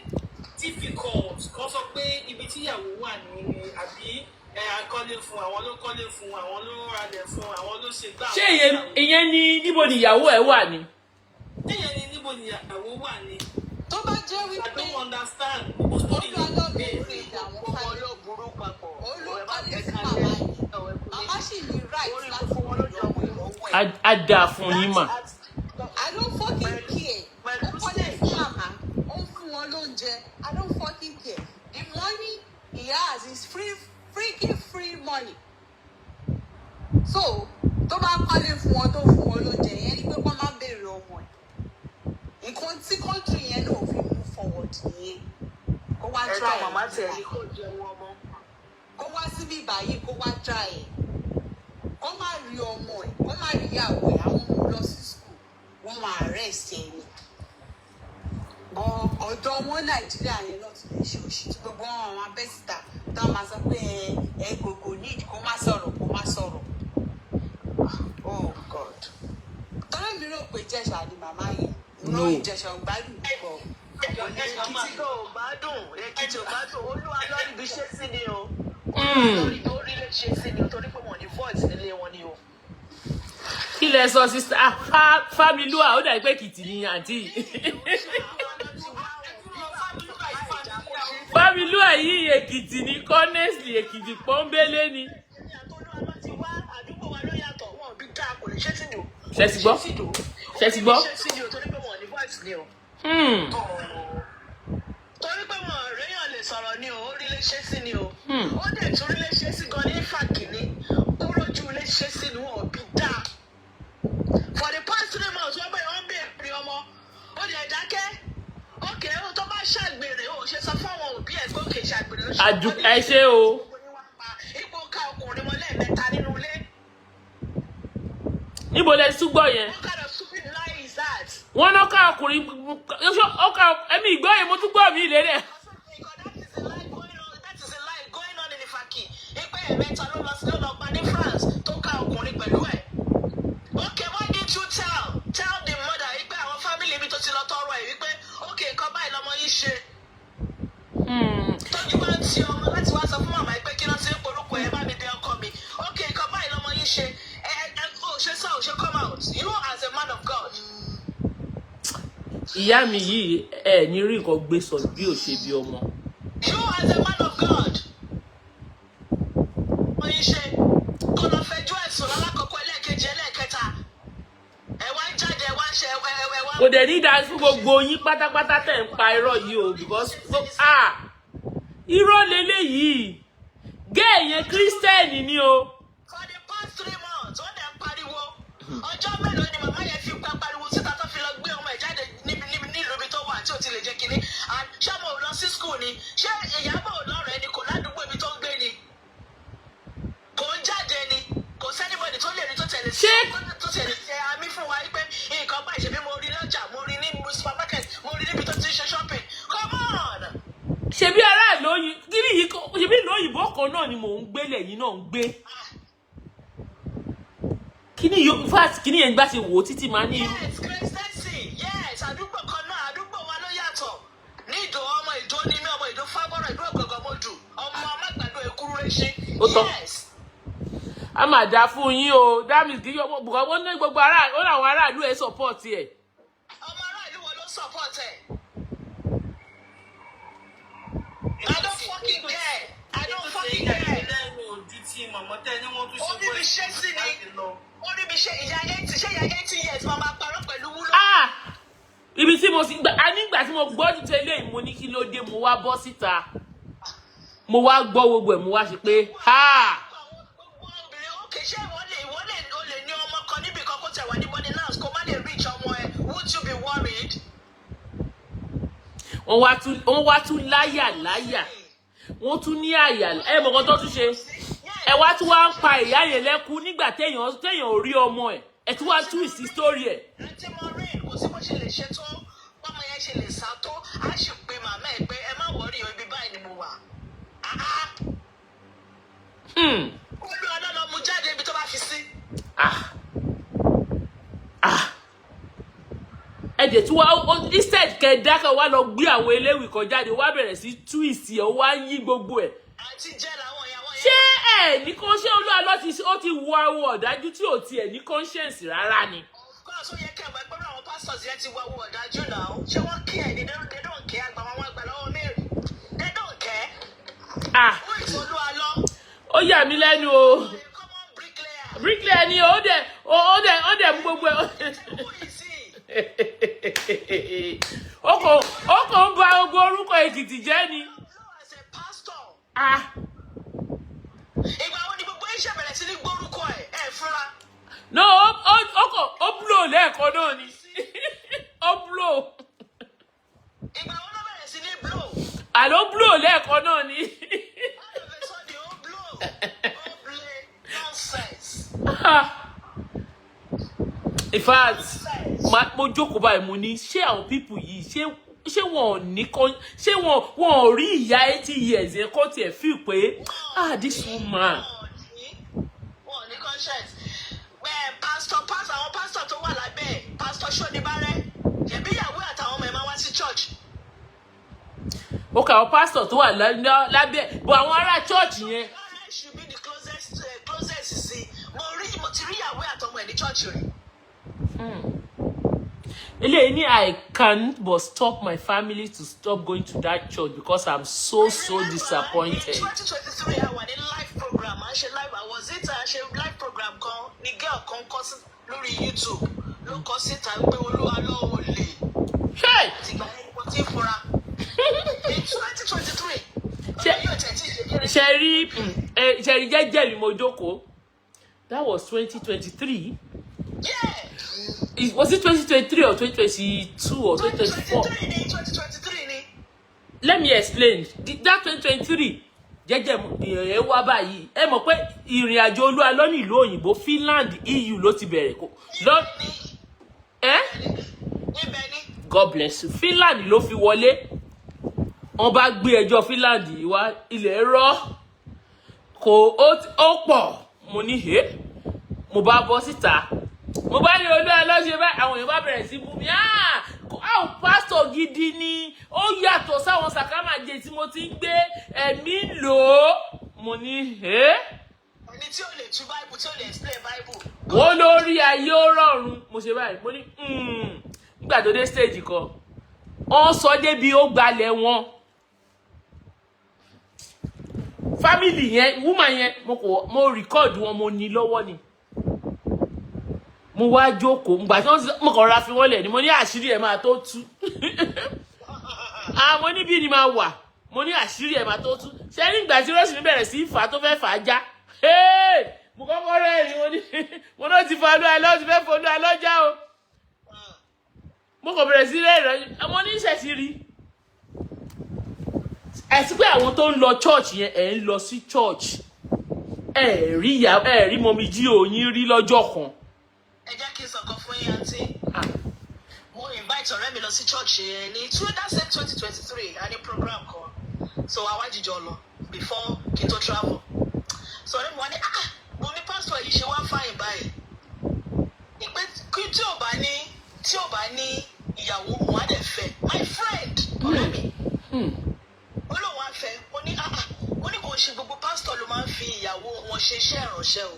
difficult kan sọ pé ibi tí ìyàwó wà ní àbí ẹ akọ́lé fún àwọn, ló kọ́lé fún àwọn, ló ralẹ̀ fún àwọn, ló ṣe gbá? Ṣé ìyẹn ní níbo ni ìyàwó ẹ̀ wà ni? Ṣé ìyẹn ni níbo ni ìyàwó wà ní? Tó bá jẹ́ I wípé don't understand gbogbo story. Olúwalọ ló ń àwọn Gbogbo family. ló burú papọ̀. Olúkọ́lé fún màmá yìí. Màmá sì ní right láti lè lọ́wọ́ ẹ̀. Á dáa fún yín mà. I don't fucking care. Ó kọ́lé fún màmá, ó ń fún wọn lóúnjẹ. I don't fucking care. The money he has is free, freaking free money. So tó bá kọ́lé fún wọn, tó fún wọn lóúnjẹ yẹn, ni pé kó má béèrè ọmọ ẹ̀. Nǹkan tí country yẹn náà fi move forward nìyẹn. Kó wá try Ẹ̀tọ́ ẹ̀. Màmá tiẹ̀ ní kó jẹun ọmọ. Kó wá síbí báyìí, kó wá try ẹ̀. Kó má rí ọmọ ẹ̀, kó má rí ìyàwó ẹ̀, àwọn ọmọ lọ sí school, wọ́n máa arrest ẹ̀ ni. Bọ ọ̀dọ̀ wọn Nàìjíríà yẹn náà ti lè ṣe òṣì tí gbogbo wọn máa bẹ́ síta tó máa sọ pé ẹ ẹ kò need kó má sọ̀rọ̀, kó má sọ̀rọ̀. Oh God, tọ́lá mi rò pé Ìjẹ̀ṣà ni màmá yẹn. No. Ìjẹ̀ṣà ò gbádùn púpọ̀. Èkìtì gan ò gbádùn, Èkìtì ò gbádùn. Olúwa lórí ibi ṣe sí ni o. Lórí orí lè ṣe sí ni o, torí pé wọn ní voice nílé wọn ni o. Kí lẹ sọ, sister Familua? Ó dàbí pé Èkìtì ni àǹtí yìí. Familua yìí, Èkìtì ni, honestly, Èkìtì pọ́nbélé ni. Èmi àti Olúwa ló ti wá, àdúgbò wa ló yàtọ̀, wọn ò bí dáa, kò lè ṣe sí ni o. Ṣé ti gbọ́? Ṣé ti gbọ́? Ṣe sí ni o, torí pé wọn ò ní voice ni o. Torí pé wọn réyàn lè sọ̀rọ̀ ni o, ó rí lè ṣe sí ni o. Ó dẹ̀ tún rí lè ṣe sí gan ní fàkìní. Ó rójú lè ṣe sí ni, wọn ò bí dáa. For the past 3 months, wọ́n bẹ̀rẹ̀, wọ́n bẹ̀rẹ̀ ọmọ. Ó dẹ̀ dákẹ́. Ókè, ó tó bá ṣàgbèrè, ó ṣe sọ fún àwọn òbí ẹ̀ pé òkè ṣàgbèrè ló ṣe. Ẹ ṣé o. Ipò ká ọkùnrin mọ́ lẹ́ẹ̀mẹ́ta nínú ilé. Níbo lẹ tún gbọ́ yẹn? What kind of stupid lie is that? Wọ́n náà ká ọkùnrin ọkà ẹ̀mí ìgbọ́ yẹn, mo tún gbọ́ mi ìlérí. That is a lie going on. That is a lie going on in Ifaki. Ipe ẹ̀mẹ́ta ló lọ sí, ló lọ gba ní France tó ká ọkùnrin pẹ̀lú ẹ̀. Okay, why didn't you tell the mother wípé àwọn family mi tó ti lọ tọrọ ẹ̀ wípé okay, nǹkan báyìí lọmọ yìí ṣe? Tọ́jú bá ń ti ọmọ láti wá sọ fún màmá pé kí ló ti ń porúkọ ẹ̀, bá mi dé ọkọ mi. Okay, nǹkan báyìí lọmọ yìí ṣe. Ẹ ẹ ò ṣe sọ, ò ṣe come out. You as a man of God. Ìyá mi yìí, ẹ ní rí nǹkan gbé sọ bí ò ṣe bí ọmọ. You as a man of God. Wọ́n yín ṣe kó lọ fẹjọ́ ẹ̀sùn lálákọ̀ọ́kọ́, ẹlẹ́ẹ̀kejì, ẹlẹ́ẹ̀kẹta. Ẹ wá ń jáde, ẹ wá ń ṣe ẹ wá. Kò dẹ̀ ní dáa fún gbogbo yín pátápátá tẹ̀ ń pa irọ́ yìí o, because, ah, irọ́ leléyìí. Gẹ́ẹ̀ yẹn, Christian ni o. For the past 3 months, wọ́n dẹ̀ ń pariwo. Ọjọ́ mélòó ni màmá yẹn fi pa pariwo síta tó fi lọ gbé ọmọ ẹ̀ jáde níbi nílùú ibi tó wà tí ò ti lè jẹ́ kínní? And ṣé ọmọ ò lọ sí school ni? Ṣé Ìyábọ̀ ò lọ́rẹ̀ẹ́ ni? Kò ládùúgbò ibi tó ń gbé ni? Kò ń jáde ni? Kò sí anybody tó lè rí tó tẹ̀lé sí tó tẹ̀lé ṣe àmì fún wa pé nǹkan báyìí ṣe bí mo rí lọ́jà, mo rí ní supermarket, mo rí níbi tó ti ń ṣe shopping? Come on. Ṣebí aráàlú oyin kíni yìí ṣebí ìlú òyìnbó kan náà ni mò ń gbé lẹ́yìn náà ń gbé kíni yìí. In fact, kíni yẹn gbà ṣe wò ó títí máa ní. Yes, Christensen, yes, àdúgbò kan náà, àdúgbò wa ló yàtọ̀. Ní Ìdó, ọmọ Ìdó ní mí, ọmọ Ìdó Fábọ́rọ̀, Ìdó Ògọ̀gọ̀ Mọ́dù, ọmọ amágbàdo èkúrú rẹ̀. Ó tọ́. Yes. A máa dá fún yín o. That means kí bùkọ́ wọ́n ní gbogbo ará ó láwọn aráàlú ẹ̀ support ẹ̀. Ọmọ aráàlú wo ló support ẹ̀? I don't fucking care. I don't fucking care. Lẹ́nu ojú tí màmá tẹ́ ní wọ́n tún Ó ṣe rí mi ṣe sí ni. láti lọ. Ó rí mi ṣe ìyá 80, ṣé ìyá 80 years máa máa parọ́ pẹ̀lú wúlò? Ah, ibi tí mo sì gbà a nígbà tí mo gbọ́ ti tẹ́lẹ̀, mo ní kí ló dé? Mo wá bọ́ síta, mo wá gbọ́ gbogbo ẹ̀, mo wá ṣe pé ha. Gbogbo obìnrin òkè, ṣé ìwọ lè o lè ní ọmọ kan níbi kan kó tẹ̀ wá ní boarding house kó má lè reach ọmọ ẹ? Would you be worried? Wọ́n wá tún láyà láyà, wọ́n tún ní àyà. Ẹ mọ̀ kan tó tún ṣe, ẹ wá tún wá ń pa ìyá yẹn lẹ́kún nígbà téèyàn ò rí ọmọ ẹ̀, ẹ tún wá tú ìsí story ẹ̀. Àǹtí Maureen, kò sí bó ṣe lè ṣe tó, bọ́mọ yẹn ṣe lè sá tó, á sì pe màmá ẹ̀ pé ẹ má worry o, ibi báyìí ni mo wà. Ah, ah. Olú ọlọ́lọ́ mú jáde ibi tó bá fi sí. Ah ah, ẹ dẹ̀ tún wá instead kẹ dákẹ́, wá lọ gbé àwọn eléwì kan jáde, wá bẹ̀rẹ̀ sí tú ìsì ẹ̀, wá yí gbogbo ẹ̀. Àti jẹ́ làwọn ìyàwó yẹn. Ṣé ẹ ní kó ṣé Olúwa lọ ti ó ti wọ awọ ọ̀dájú tí ò tiẹ̀ ní conscience rárá ni? Of course, ó yẹ kí àwọn ẹgbẹ́ àwọn pastors yẹn ti wá owó ọ̀dájú náà. Ṣé wọ́n kí ẹ̀ ní? They don't care. Àgbà wọn àgbà lọ́wọ́ Mary. They don't care. Ah. Who is Olúwa lọ? Ó yà mí lẹ́nu o. A common bricklayer. Bricklayer ni ó dẹ̀ ó dẹ̀ mú gbogbo ẹ̀. Who is he? Ó kò ń ba gbogbo orúkọ Èkìtì jẹ́ ni. No, as a pastor. Ah. Ìgbà wo ni gbogbo iṣẹ́ bẹ̀rẹ̀ sí ní gbórúkọ ẹ̀ ẹ̀ fúnra? No, ó kò ó blow lẹ́ẹ̀kan náà ni, ó blow. Ìgbà wo ló bẹ̀rẹ̀ sí ní blow? Àló blow lẹ́ẹ̀kan náà ni. All of a sudden, ó blow. Ó blow. Nonsense. Ah. In fact, mo jókòó báyìí, mo ní ṣé àwọn people yìí, ṣé wọn ò ní kọ́, ṣé wọn ò rí ìyá 80 years yẹn kọ́ tiẹ̀ feel pé, ah, this woman. Wọn ò ní conscience. Bẹ́ẹ̀ pastor, àwọn pastor tó wà lábẹ́ ẹ̀, Pastor Ṣónibárẹ́, ṣebí ìyàwó àtàwọn ọmọ ẹ̀ máa wá sí church. Ó kà àwọn pastor tó wà lábẹ́ bọ̀, àwọn ará church yẹn. Bárẹ́ should be the closest sí. Mo ti rí ìyàwó àtọmọ ẹ̀ ní church rí. Eléyìí ní, "I can't but stop my family to stop going to that church because I'm so so disappointed." In 2023, a wà ní live program, à ń ṣe live, was it à ń ṣe live program kan ní girl kan kọ sí lórí YouTube, ló kọ síta pé Olúwa lọ́wọ́ lè. Hey! Àtìgbà yẹn ni mo ti ń fura. In 2023, ọ̀rọ̀ yóò tẹ̀ tí ì ṣe kéré. Ṣe rí ṣe rí jẹ́jẹ́ mi, mo jókòó. That was 2023. Yeah. Was it 2023 or 2022 or 2024? 2023 ni, 2023 ni. Let me explain. That 2023, jẹ́jẹ́ ìrìn wá báyìí, ẹ mọ̀ pé ìrìn àjò Olúwa lọ́nà ìlú òyìnbó, Finland, EU ló ti bẹ̀rẹ̀ kó lọ ẹ́. Ibẹ̀ ni. God bless you. Finland ló fi wọlé. Wọ́n bá gbé ẹjọ́ Finland yìí wá, ilẹ̀ rọ́ kò ó pọ̀. Mo ní he, mo bá bọ́ síta, mo bá ní Olúwa lọ́sẹ̀ báyìí. Àwọn èèyàn bá bẹ̀rẹ̀ sí bú mi. "Ah, àwọn pásítọ̀ gidi ni, ó yàtọ̀ sáwọn sàkámàjẹ tí mo ti ń gbé ẹ̀mí lò ó." Mo ní he. Ẹni tí ò lè tú Bible, tí ò lè explain Bible. Wọ́n lórí ayé ó rọrùn. Mo ṣe báyìí, mo ní nígbà tó dé stage kan, wọ́n sọ débi ó gbalẹ̀ wọn. Family yẹn, woman yẹn, mo kò mo record wọn, mo ní lọ́wọ́ ni. Mo wá jókòó ngbà tí wọ́n, mo kàn ra fi wọ́n lẹ̀ ni. Mo ní àṣírí ẹ̀ máa tó tú. Ah, mo ní bí ni máa wà, mo ní àṣírí ẹ̀ máa tó tú. Ṣé nígbà tí Rósìmí bẹ̀rẹ̀ sí í fà á, tó fẹ́ fà á já, mo kọ́kọ́ rẹ́rìn. Mo ní mo náà ti fa olú alọ́, ti fẹ́ folú alọ́ já o. Mo kàn bẹ̀rẹ̀ sí rẹ́rìn. Mo ní ìṣẹ̀sí rí àti pé àwọn tó ń lọ church yẹn, ẹ̀ ń lọ sí church, ẹ̀ rí ìyá, ẹ̀ rí mummy G.O yín rí lọ́jọ́ kan. Ẹ jẹ́ kí n sọ̀kan fún yín, àǹtí. Mo invite ọ̀rẹ́ mi lọ sí church yẹn ní two that same 2023. A ní program kan, so àwa jíjọ lọ before kí n tó travel. So ọ̀rẹ́ mi wá ní, "Ah," mo ní, "pastor yìí ṣe wá fine báyìí?" Ìpè kí tí ò bá ní ìyàwó, òun á dẹ̀ fẹ́. My friend, ọ̀rẹ́ mi, ó lóun á fẹ́. Mo ní, "Ah ah." Mo ní kò ṣe gbogbo pastor ló máa ń fi ìyàwó wọn ṣe iṣẹ́ ìránṣẹ́ o.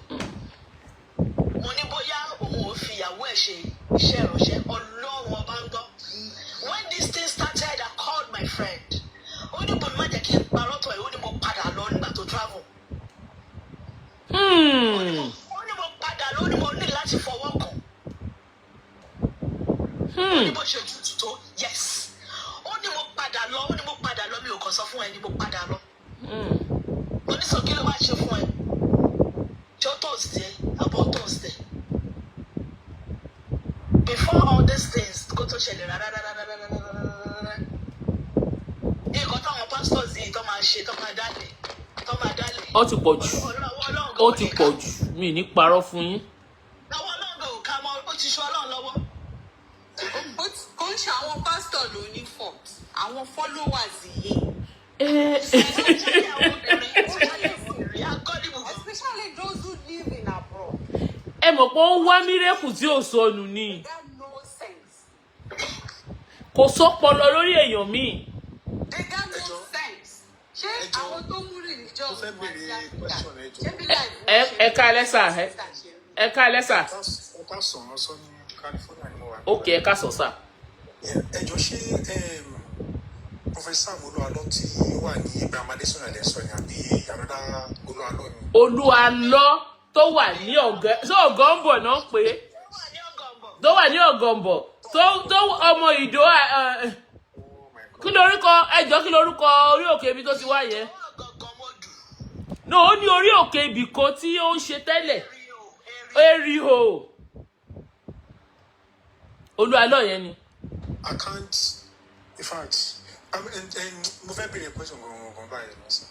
Mo ní bóyá òun ò fi ìyàwó ẹ̀ ṣe iṣẹ́ ìránṣẹ́. Ọlọ́run ọba ń gbọ́, when this thing started, I called my friend. Ó ní bòmí má jẹ́ kí n parọ́ tọ̀ ẹ̀. Ó ní mo padà lọ nígbà tó travel. Ó ní mo padà lọ, ó ní mo ní láti fọwọ́ kàn. Ó ní bó ṣe tutù tó, yes. Ó ní mo padà lọ, ó ní mo padà lọ, mi ò kàn sọ fún ẹ ní mo padà lọ. Mo ní sọ kí ló wá ṣe fún ẹ? Ṣé ó toast ẹ àbọ̀ toast ẹ? Before all these things kó tó ṣẹlẹ̀ rárá rárá rárá rárá rárá, nǹkan táwọn pastors yìí tó máa ṣe, tó máa dálẹ̀, tó máa dálẹ̀. Ó ti pọ̀ jù. Ọlọ́run Ó ti pọ̀ jù, mi ní parọ́ fún yín. Lọ́wọ́ Ọlọ́run ò ká mọ́, ó ti ṣe Ọlọ́run lọ́wọ́. But kò ń ṣe àwọn pásítọ̀ ló ní fault, àwọn followers yìí. Especially àwọn obìnrin, especially àwọn obìnrin agọ́dìbò gan. Especially those who live in abroad. Ẹ mọ̀ pé ó ń wá miracle tí ò sọnù ni. They got no sense. Kò sọ́pọlọ lórí èèyàn míì. They got no sense. Ṣé Ẹjọ́, àwọn tó mú religion mo fẹ́ wá sí béèrè Africa, question, ẹjọ́. ṣé bí life Ẹ wọn ṣe ẹ káalẹ́ sà, ẹ ṣe rí? Ẹ káalẹ́ sà. Ẹ ká sọ̀rọ̀ sọ ní California ni mo wà. Ok, ẹ ká sọ sà. Ẹ jọ̀ọ́, ṣé Professor Olúalọ́ tí ó wà ní Abraham Adesina lẹ sọ ni, àbí another Olúalọ́ ni? Olúalọ́ tó wà ní ọ̀gá ṣé Ọ̀gọ́ǹbọ̀ náà pé Ó wà ní Ọ̀gànbọ̀. tó wà ní Ọ̀gànbọ̀, tó ọmọ Ìdó Oh my God. Kí lorúkọ, ẹjọ́, kí lorúkọ orí òkè ibi tó ti wá yẹn? Ọ̀gàngàn mo dù. No, ó ní orí òkè ibì kan tí ó ń ṣe tẹ́lẹ̀. Rí o, èrè. Eriho, Olúalọ́ yẹn ni. I can't, in fact, and mo fẹ́ béèrè question gan gan báyìí lọ́sàn.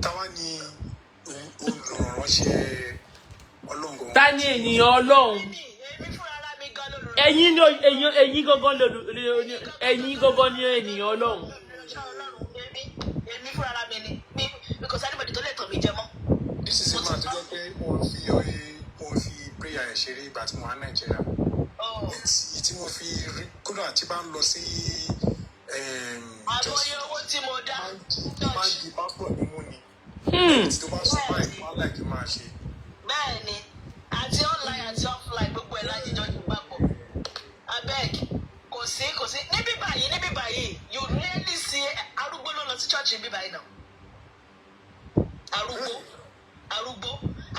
Táwa ni olùránṣẹ́ Ọlọ́run gan? Ta ni ènìyàn Ọlọ́run? Èmi fúnra ara mi gan lólùránṣẹ́. Ẹ̀yin ni ẹ̀yin gangan ẹ̀yin gangan ni ènìyàn Ọlọ́run. Olùránṣẹ́ Ọlọ́run, èmi fúnra ara mi ni mi, because anybody tó lè tàn mí jẹ mọ́. This is a man tó jẹ́ pé mo fi prayer ẹ̀ ṣeré ìgbà tí mo wà ní Nàìjíríà. Oh. Tí mo fi rí kódà tí bá ń lọ sí Àmọye owó tí mo dá. Máa ń di passport mi mú ni. Tí tó bá sọ báyìí, máa láìkí máa ṣe. Bẹ́ẹ̀ ni, àti online àti offline, gbogbo ẹ̀ láti jọ papọ̀. Abeg, kò sí níbí báyìí, níbí báyìí, you rarely see arúgbó ló lọ sí church níbí báyìí náà. Arúgbó, arúgbó,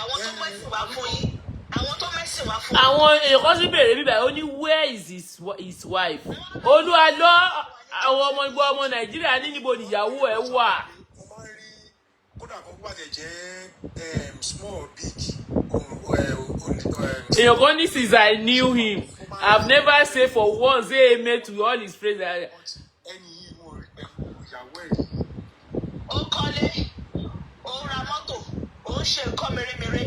àwọn tó mẹ́sìn wá fún yín, àwọn tó mẹ́sìn wá fún yín. Àwọn èèyàn kan sì béèrè bíbá, ó ní where is his wife? Olúalọ́, àwọn ọmọ ìgbọ́ ọmọ Nàìjíríà ní níbo nìyàwó ẹ̀ wà? Mo máa ń rí kódà kan bá tẹ̀ jẹ́ small or big. Èèyàn kan ní, "Since I knew him, I've never say for once say amen to all his prayers." Ẹni yìí, mo rí pẹ̀lú ìyàwó ẹ̀ rí. Ó kọ́lé, ó ra mọ́tò, ó ń ṣe nǹkan mèremère.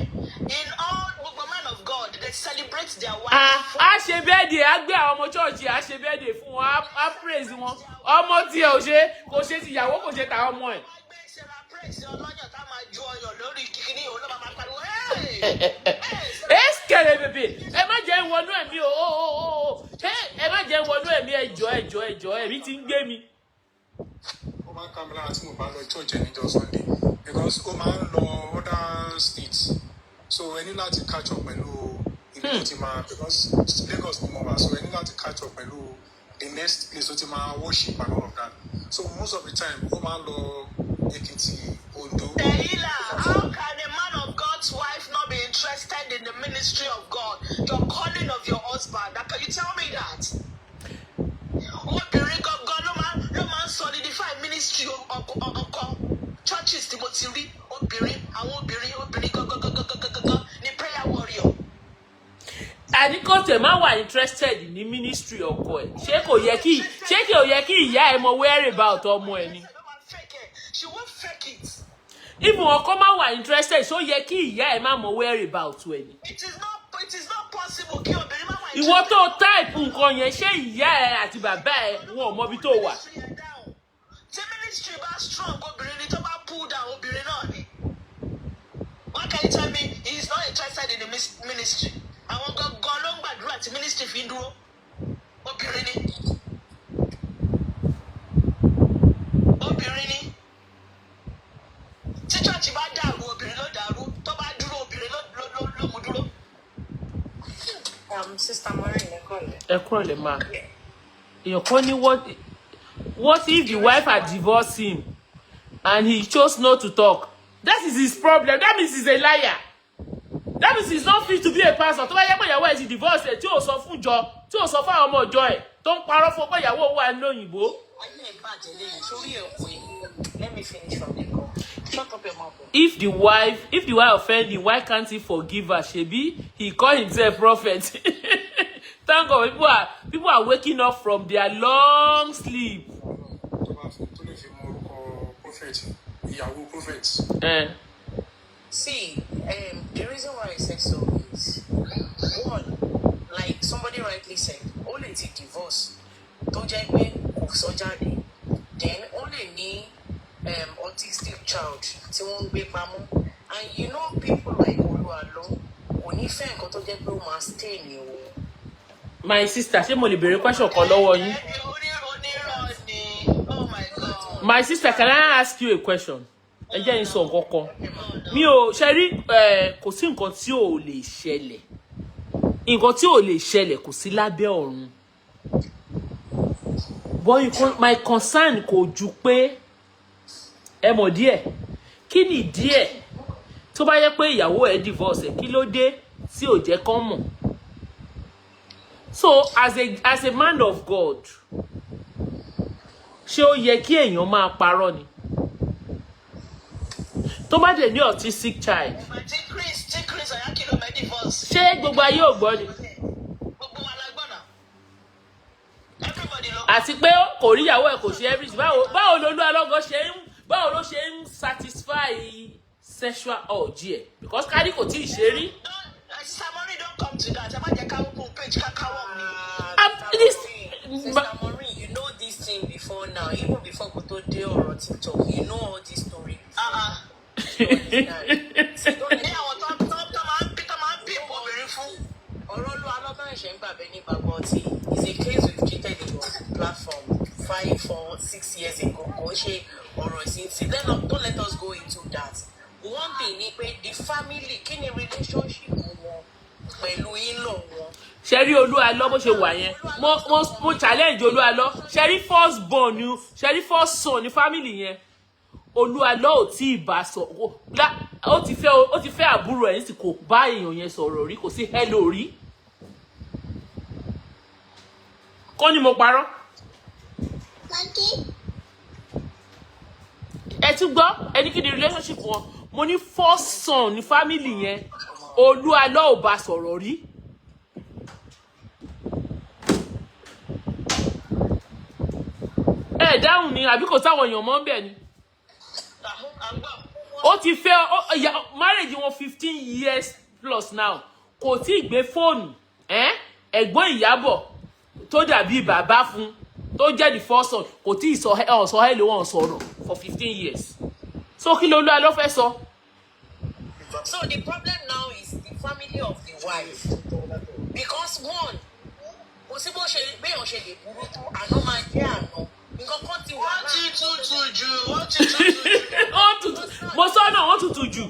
In all, gbogbo man of God, they celebrate their wife. Ah, a ṣe birthday, á gbé àwọn ọmọ church, á ṣe birthday fún wọn, á praise wọn. Ọmọ tiẹ̀ ò ṣe, kò ṣe ti ìyàwó, kò ṣe tàwọn ọmọ ẹ̀. Wọ́n gbé Sarah Praise ọlọ́yàn tá máa ju ọyàn lórí kíkíní, òun ló máa pariwo, "Hey! Hey!" Eskele bèbè, ẹ má jẹ́ wọnú ẹ̀mí o o o o, ẹ má jẹ́ wọnú ẹ̀mí. Ẹjọ́, ẹjọ́, ẹjọ́, ẹ̀mí ti ń gbé mi. Ó máa ń ká mi lára tí mo bá lọ church ẹ̀ níjọ́ Sunday, because ó máa ń lọ other states, so ẹ ní láti catch up pẹ̀lú ibi tó ti máa, because Lagos ni mo wà, so ẹ ní láti catch up pẹ̀lú the next place tó ti máa worship and all of that. So most of the time, ó máa ń lọ Èkìtì. Ondo. Tehila, how can a man of God's wife not be interested in the ministry of God, the calling of your husband? Can you tell me that? Obìnrin gangan ló máa ń solidify ministry ọkọ. Churches tí mo ti rí obìnrin, àwọn obìnrin gangan gangan gangan gangan ni prayer warrior. Àní kò tẹ̀ má wà interested ní ministry ọkọ ẹ̀, ṣé kò yẹ kí ìyá ẹ̀ mọ whereabout ọmọ ẹ̀ ni? Ló máa fake it. She won't fake it. Even ọkọ má wà interested, ṣó yẹ kí ìyá ẹ̀ má mọ whereabout ẹ̀ ni? It is not possible kí obìnrin má wà. Ìwọ tó type nǹkan yẹn, ṣé ìyá ẹ̀ àti bàbá ẹ̀ wọn ò mọ ibi tó wà? Tí ministry bá strong, obìnrin ni. Tó bá pull down, obìnrin náà ni. Why can you tell me he is not interested in the ministry? Àwọn gangan ló ń gbàdúrà tí ministry fi ń dúró. Obìnrin ni, obìnrin ni. Tí church bá dàrú, obìnrin ló dàrú. Tó bá dúró, obìnrin ló mú dúró. Sister Maureen, ẹ kọ́lẹ̀. Ẹ kúrò lè máa èèyàn kan ní, what if the wife had divorced him and he chose not to talk? That is his problem. That means he's a liar. That means he's not fit to be a pastor. Tó bá yẹ pé ìyàwó ẹ̀ ti divorce ẹ̀, tí ò sọ fún jọ, tí ò sọ fún àwọn ọmọ ìjọ ẹ̀, tó ń parọ́ fún pé ìyàwó wà ní òyìnbó. Ayé ẹ̀ bàjẹ́ lẹ́yìn sórí ẹ̀ pé let me finish from the call. Shut up your mouth. If the wife offend him, why can't he forgive her? Ṣebí he call himself prophet. Thank God people are waking up from their long sleep. Tó bá fi tó lè fi mọ orúkọ prophet, ìyàwó prophet. Eh. See, the reason why I said so is, one, like somebody rightly said, ó lè ti divorce tó jẹ́ pé kò sọ jáde. Then ó lè ní autistic child tí wọ́n ń gbé pamọ́. And you know people like Olúwalọ kò ní fẹ́ nǹkan tó jẹ́ pé ó máa stay ní òun. My sister, ṣé mo lè béèrè question kan lọ́wọ́ yín? Onírọ̀ ni. Oh my God. My sister, can I ask you a question? Ẹ jẹ́ n sọ nǹkan kan. Mi ò ṣe rí ẹ, kò sí nǹkan tí ò lè ṣẹlẹ̀. Nǹkan tí ò lè ṣẹlẹ̀ kò sí lábẹ́ ọ̀run. But my concern kò ju pé ẹ mọ̀ díẹ̀. Kí ni díẹ̀ tó bá yẹ pé ìyàwó ẹ̀ divorce ẹ̀, kí ló dé tí ò jẹ́ kán mọ̀? So as a man of God, ṣé ó yẹ kí èèyàn máa parọ́ ni? Tó bá dẹ̀ ní autistic child, Tí Chris Oyakilome divorce. ṣé gbogbo ayé ò gbọ́ ni? Gbogbo wa la gbọ́ náà. Everybody ló. Àti pé kò rí ìyàwó ẹ̀, kò ṣe everything. Báwo lolú alọ́gọ́ ṣe ń, báwo ló ṣe ń satisfy sexual urge ẹ̀? Because kárí kò tí ì ṣe rí. Don't, Samori, don't come to that. Ẹ má jẹ́ ká open page ká káwọ́ mi. Sister Maureen, you know this thing before now, even before kó tó dé ọ̀rọ̀ TikTok, you know all this story before. Ah, ah. You understand? See, don't Ní àwọn tó máa ń bí obìnrin fún. Ọ̀rọ̀ ló alọ́gbọ́n ẹ̀ṣẹ̀ ń gbàgbé ní gbàgbọ́ ọtí is a case we've treated in on platform 5, 4, 6 years ago. Kò ń ṣe ọ̀rọ̀ ìsinsìn. Let not, don't let us go into that. One thing ni pé the family, kí ni relationship wọn pẹ̀lú in-law wọn? Ṣe rí Olúalọ́ bó ṣe wà yẹn, mo challenge Olúalọ́. Ṣe rí first born ni, ṣe rí first son ní family yẹn, Olúalọ́ ò tí ì bá sọ. Ó ti fẹ́ àbúrò ẹ̀ ní sì, kò bá èèyàn yẹn sọ̀rọ̀ rí, kò sí hello rí. Kọ́ ni mo parọ́? Ẹ tún gbọ́, ẹni kí ni relationship wọn? Mo ní first son ní family yẹn, Olúalọ́ ò bá sọ̀rọ̀ rí. Ẹ dáhùn ni, àbí kò sáwọn èèyàn mọ́ ń bẹ̀ ni? À ń gbọ́. Ó ti fẹ́ marriage wọn 15 years plus now, kò tí ì gbé fóònù. Ẹ̀gbọ́n Ìyábọ̀ tó dàbí bàbá fún, tó jẹ́ the first son, kò tí ì sọ ọ̀ sọ hello, wọn sọ̀rọ̀ for 15 years. So kí ló ló fẹ́ sọ? So the problem now is the family of the wife, because one, kò sí bó ṣe béèyàn ṣe lè burú tó, àná máa jẹ́ àná. Nǹkan kan ti wà. Wọ́n ti tútù jù. Wọ́n ti tútù jù. Wọ́n tutù, mo sọ náà, wọ́n tutù jù,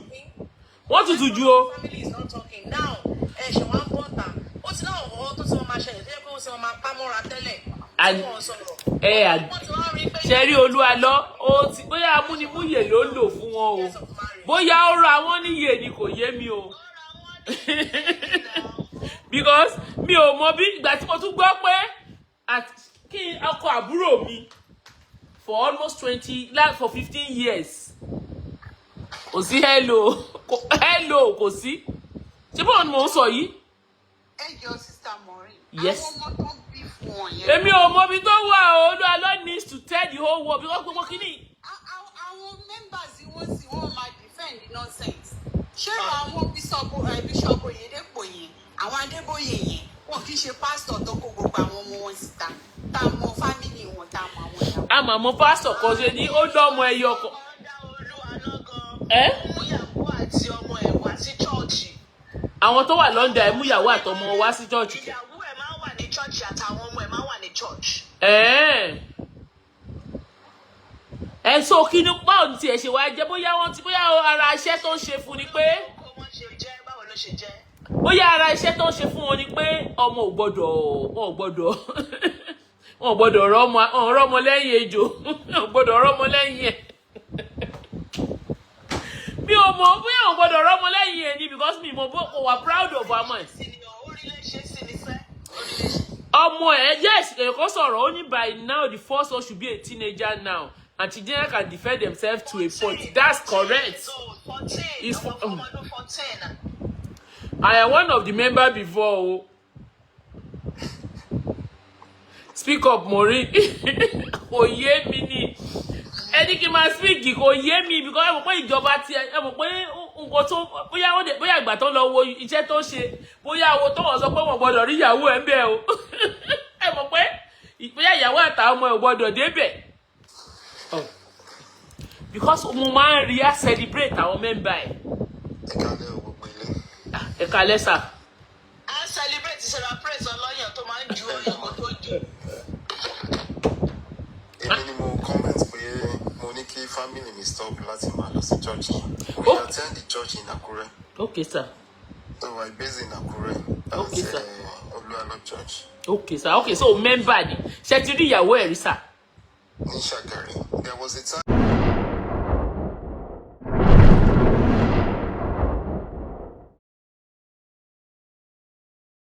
wọ́n tutù jù o. Family is not talking now. Ẹ ṣe wá ń bọ́ta, ó ti náà wọ́n tó ti wọ́n máa ṣẹlẹ̀ tó yẹ pé ó ti wọ́n máa pa mọ́ra tẹ́lẹ̀ tí wọ́n sọ̀rọ̀. Ẹ wọ́n ti wá rí pé Ṣe rí Olúalọ, ó ti bóyá amúnimúyè ló lò fún wọn o, bóyá ó ra wọn níyè ni, kò yé mi o, because mi ò mọ bí ìgbà tí mo tún gbọ́ pé kí ọkọ àbúrò mi for almost 20, like for 15 years, kò sí hello, hello kò sí. Ṣé báwo ni mò ń sọ yìí? Ẹ jọ, Sister Maureen. Yes. Àwọn ọmọ tó bí fún wọn yẹn. Èmi ò mọ ibi tó wà o. Olúalọ needs to tell the whole world because gbogbo kínní. Àwọn members wọn sì wọ́n máa defend nonsense. Ṣé àwọn bíṣọ̀bù Oyèdèpọ̀ yẹn, àwọn Adébóyè yẹn, wọn kì í ṣe pásítọ̀ tó kó gbogbo àwọn ọmọ wọn síta, tá a mọ family wọn, tá a mọ àwọn ìyàwó? Àmọ́ pásítọ̀ kan ṣe ní ó lọ́mọ ẹyọ kan. Ọ̀dà Olúalọ gan. Ẹ́? Ó mú ìyàwó àti ọmọ ẹ̀ wá sí chọ́ọ̀chì. Àwọn tó wà London ẹ̀ mú ìyàwó àtọmọ wá sí church. Ìyàwó ẹ̀ máa ń wà ní chọ́ọ̀chì, àtàwọn ọmọ ẹ̀ máa ń wà ní chọ́ọ̀chì. Ẹ̀ ẹ̀, so kí ni, báwo ni tiẹ̀ ṣe wá jẹ́? Bóyá wọ́n ti, bóyá ara iṣẹ́ tó ń ṣe fún ni pé Kó wọ́n ṣe jẹ́, báwo ló ṣe jẹ́? Bóyá ara iṣẹ́ tó ń ṣe fún wọn ni pé ọmọ ò gbọ́dọ̀, wọn ò gbọ́dọ̀ rọ́mọ lẹ́yìn ejò, wọn ò gbọ́dọ̀ rọ́mọ lẹ́yìn ẹ̀. Mi ò mọ̀ bóyá wọn ò gbọ́dọ̀ rọ́mọ lẹ́yìn ẹ̀ ni, because mi mọ̀ bó kò wà proud of ọmọ ẹ̀. Sí ni o, orílẹ̀ ṣe sí ni sẹ́. Orílẹ̀ ṣe. Ọmọ ẹ, yes. Èkó sọ̀rọ̀, ó ní by now the first one should be a teenager now and children can defend themselves to a point. That's correct. So 14. Is ọmọ ọdún 14. I am one of the member before o. Speak up, Maureen. Kò yé mi ni, ẹni kí n máa speak, kò yé mi, because ẹ mọ̀ pé ìjọba ti, ẹ mọ̀ pé nǹkan tó bóyá ó dé, bóyá ìgbà tó lọ wo iṣẹ́ tó ṣe, bóyá owó tó wọ́n sọ pé wọ́n gbọ́dọ̀ rí ìyàwó ẹ̀ ń bẹ̀ o. Ẹ mọ̀ pé bóyá ìyàwó àtàwọn ọmọ ẹ̀ gbọ́dọ̀ débẹ̀. Oh. Because mo máa ń rí á celebrate àwọn member ẹ̀. Ẹ kálẹ́ o, gbogbo ilé. Ẹ kalẹ́, sà. À ń celebrate celebrate ọlọ́yàn tó máa ń ju ọyàn kó tó jù. Èmi ni mo comment pé mo ní kí family mi stop láti máa lọ sí church yẹn. We Oh. attend the church in Akure. Okay, sir. So I base in Akure at Okay, sir. Oluwalo Church. Okay, sir. Okay, so member ni. Ṣé ti rí ìyàwó ẹ̀ rí, sir? Ní Shagari. There was a time.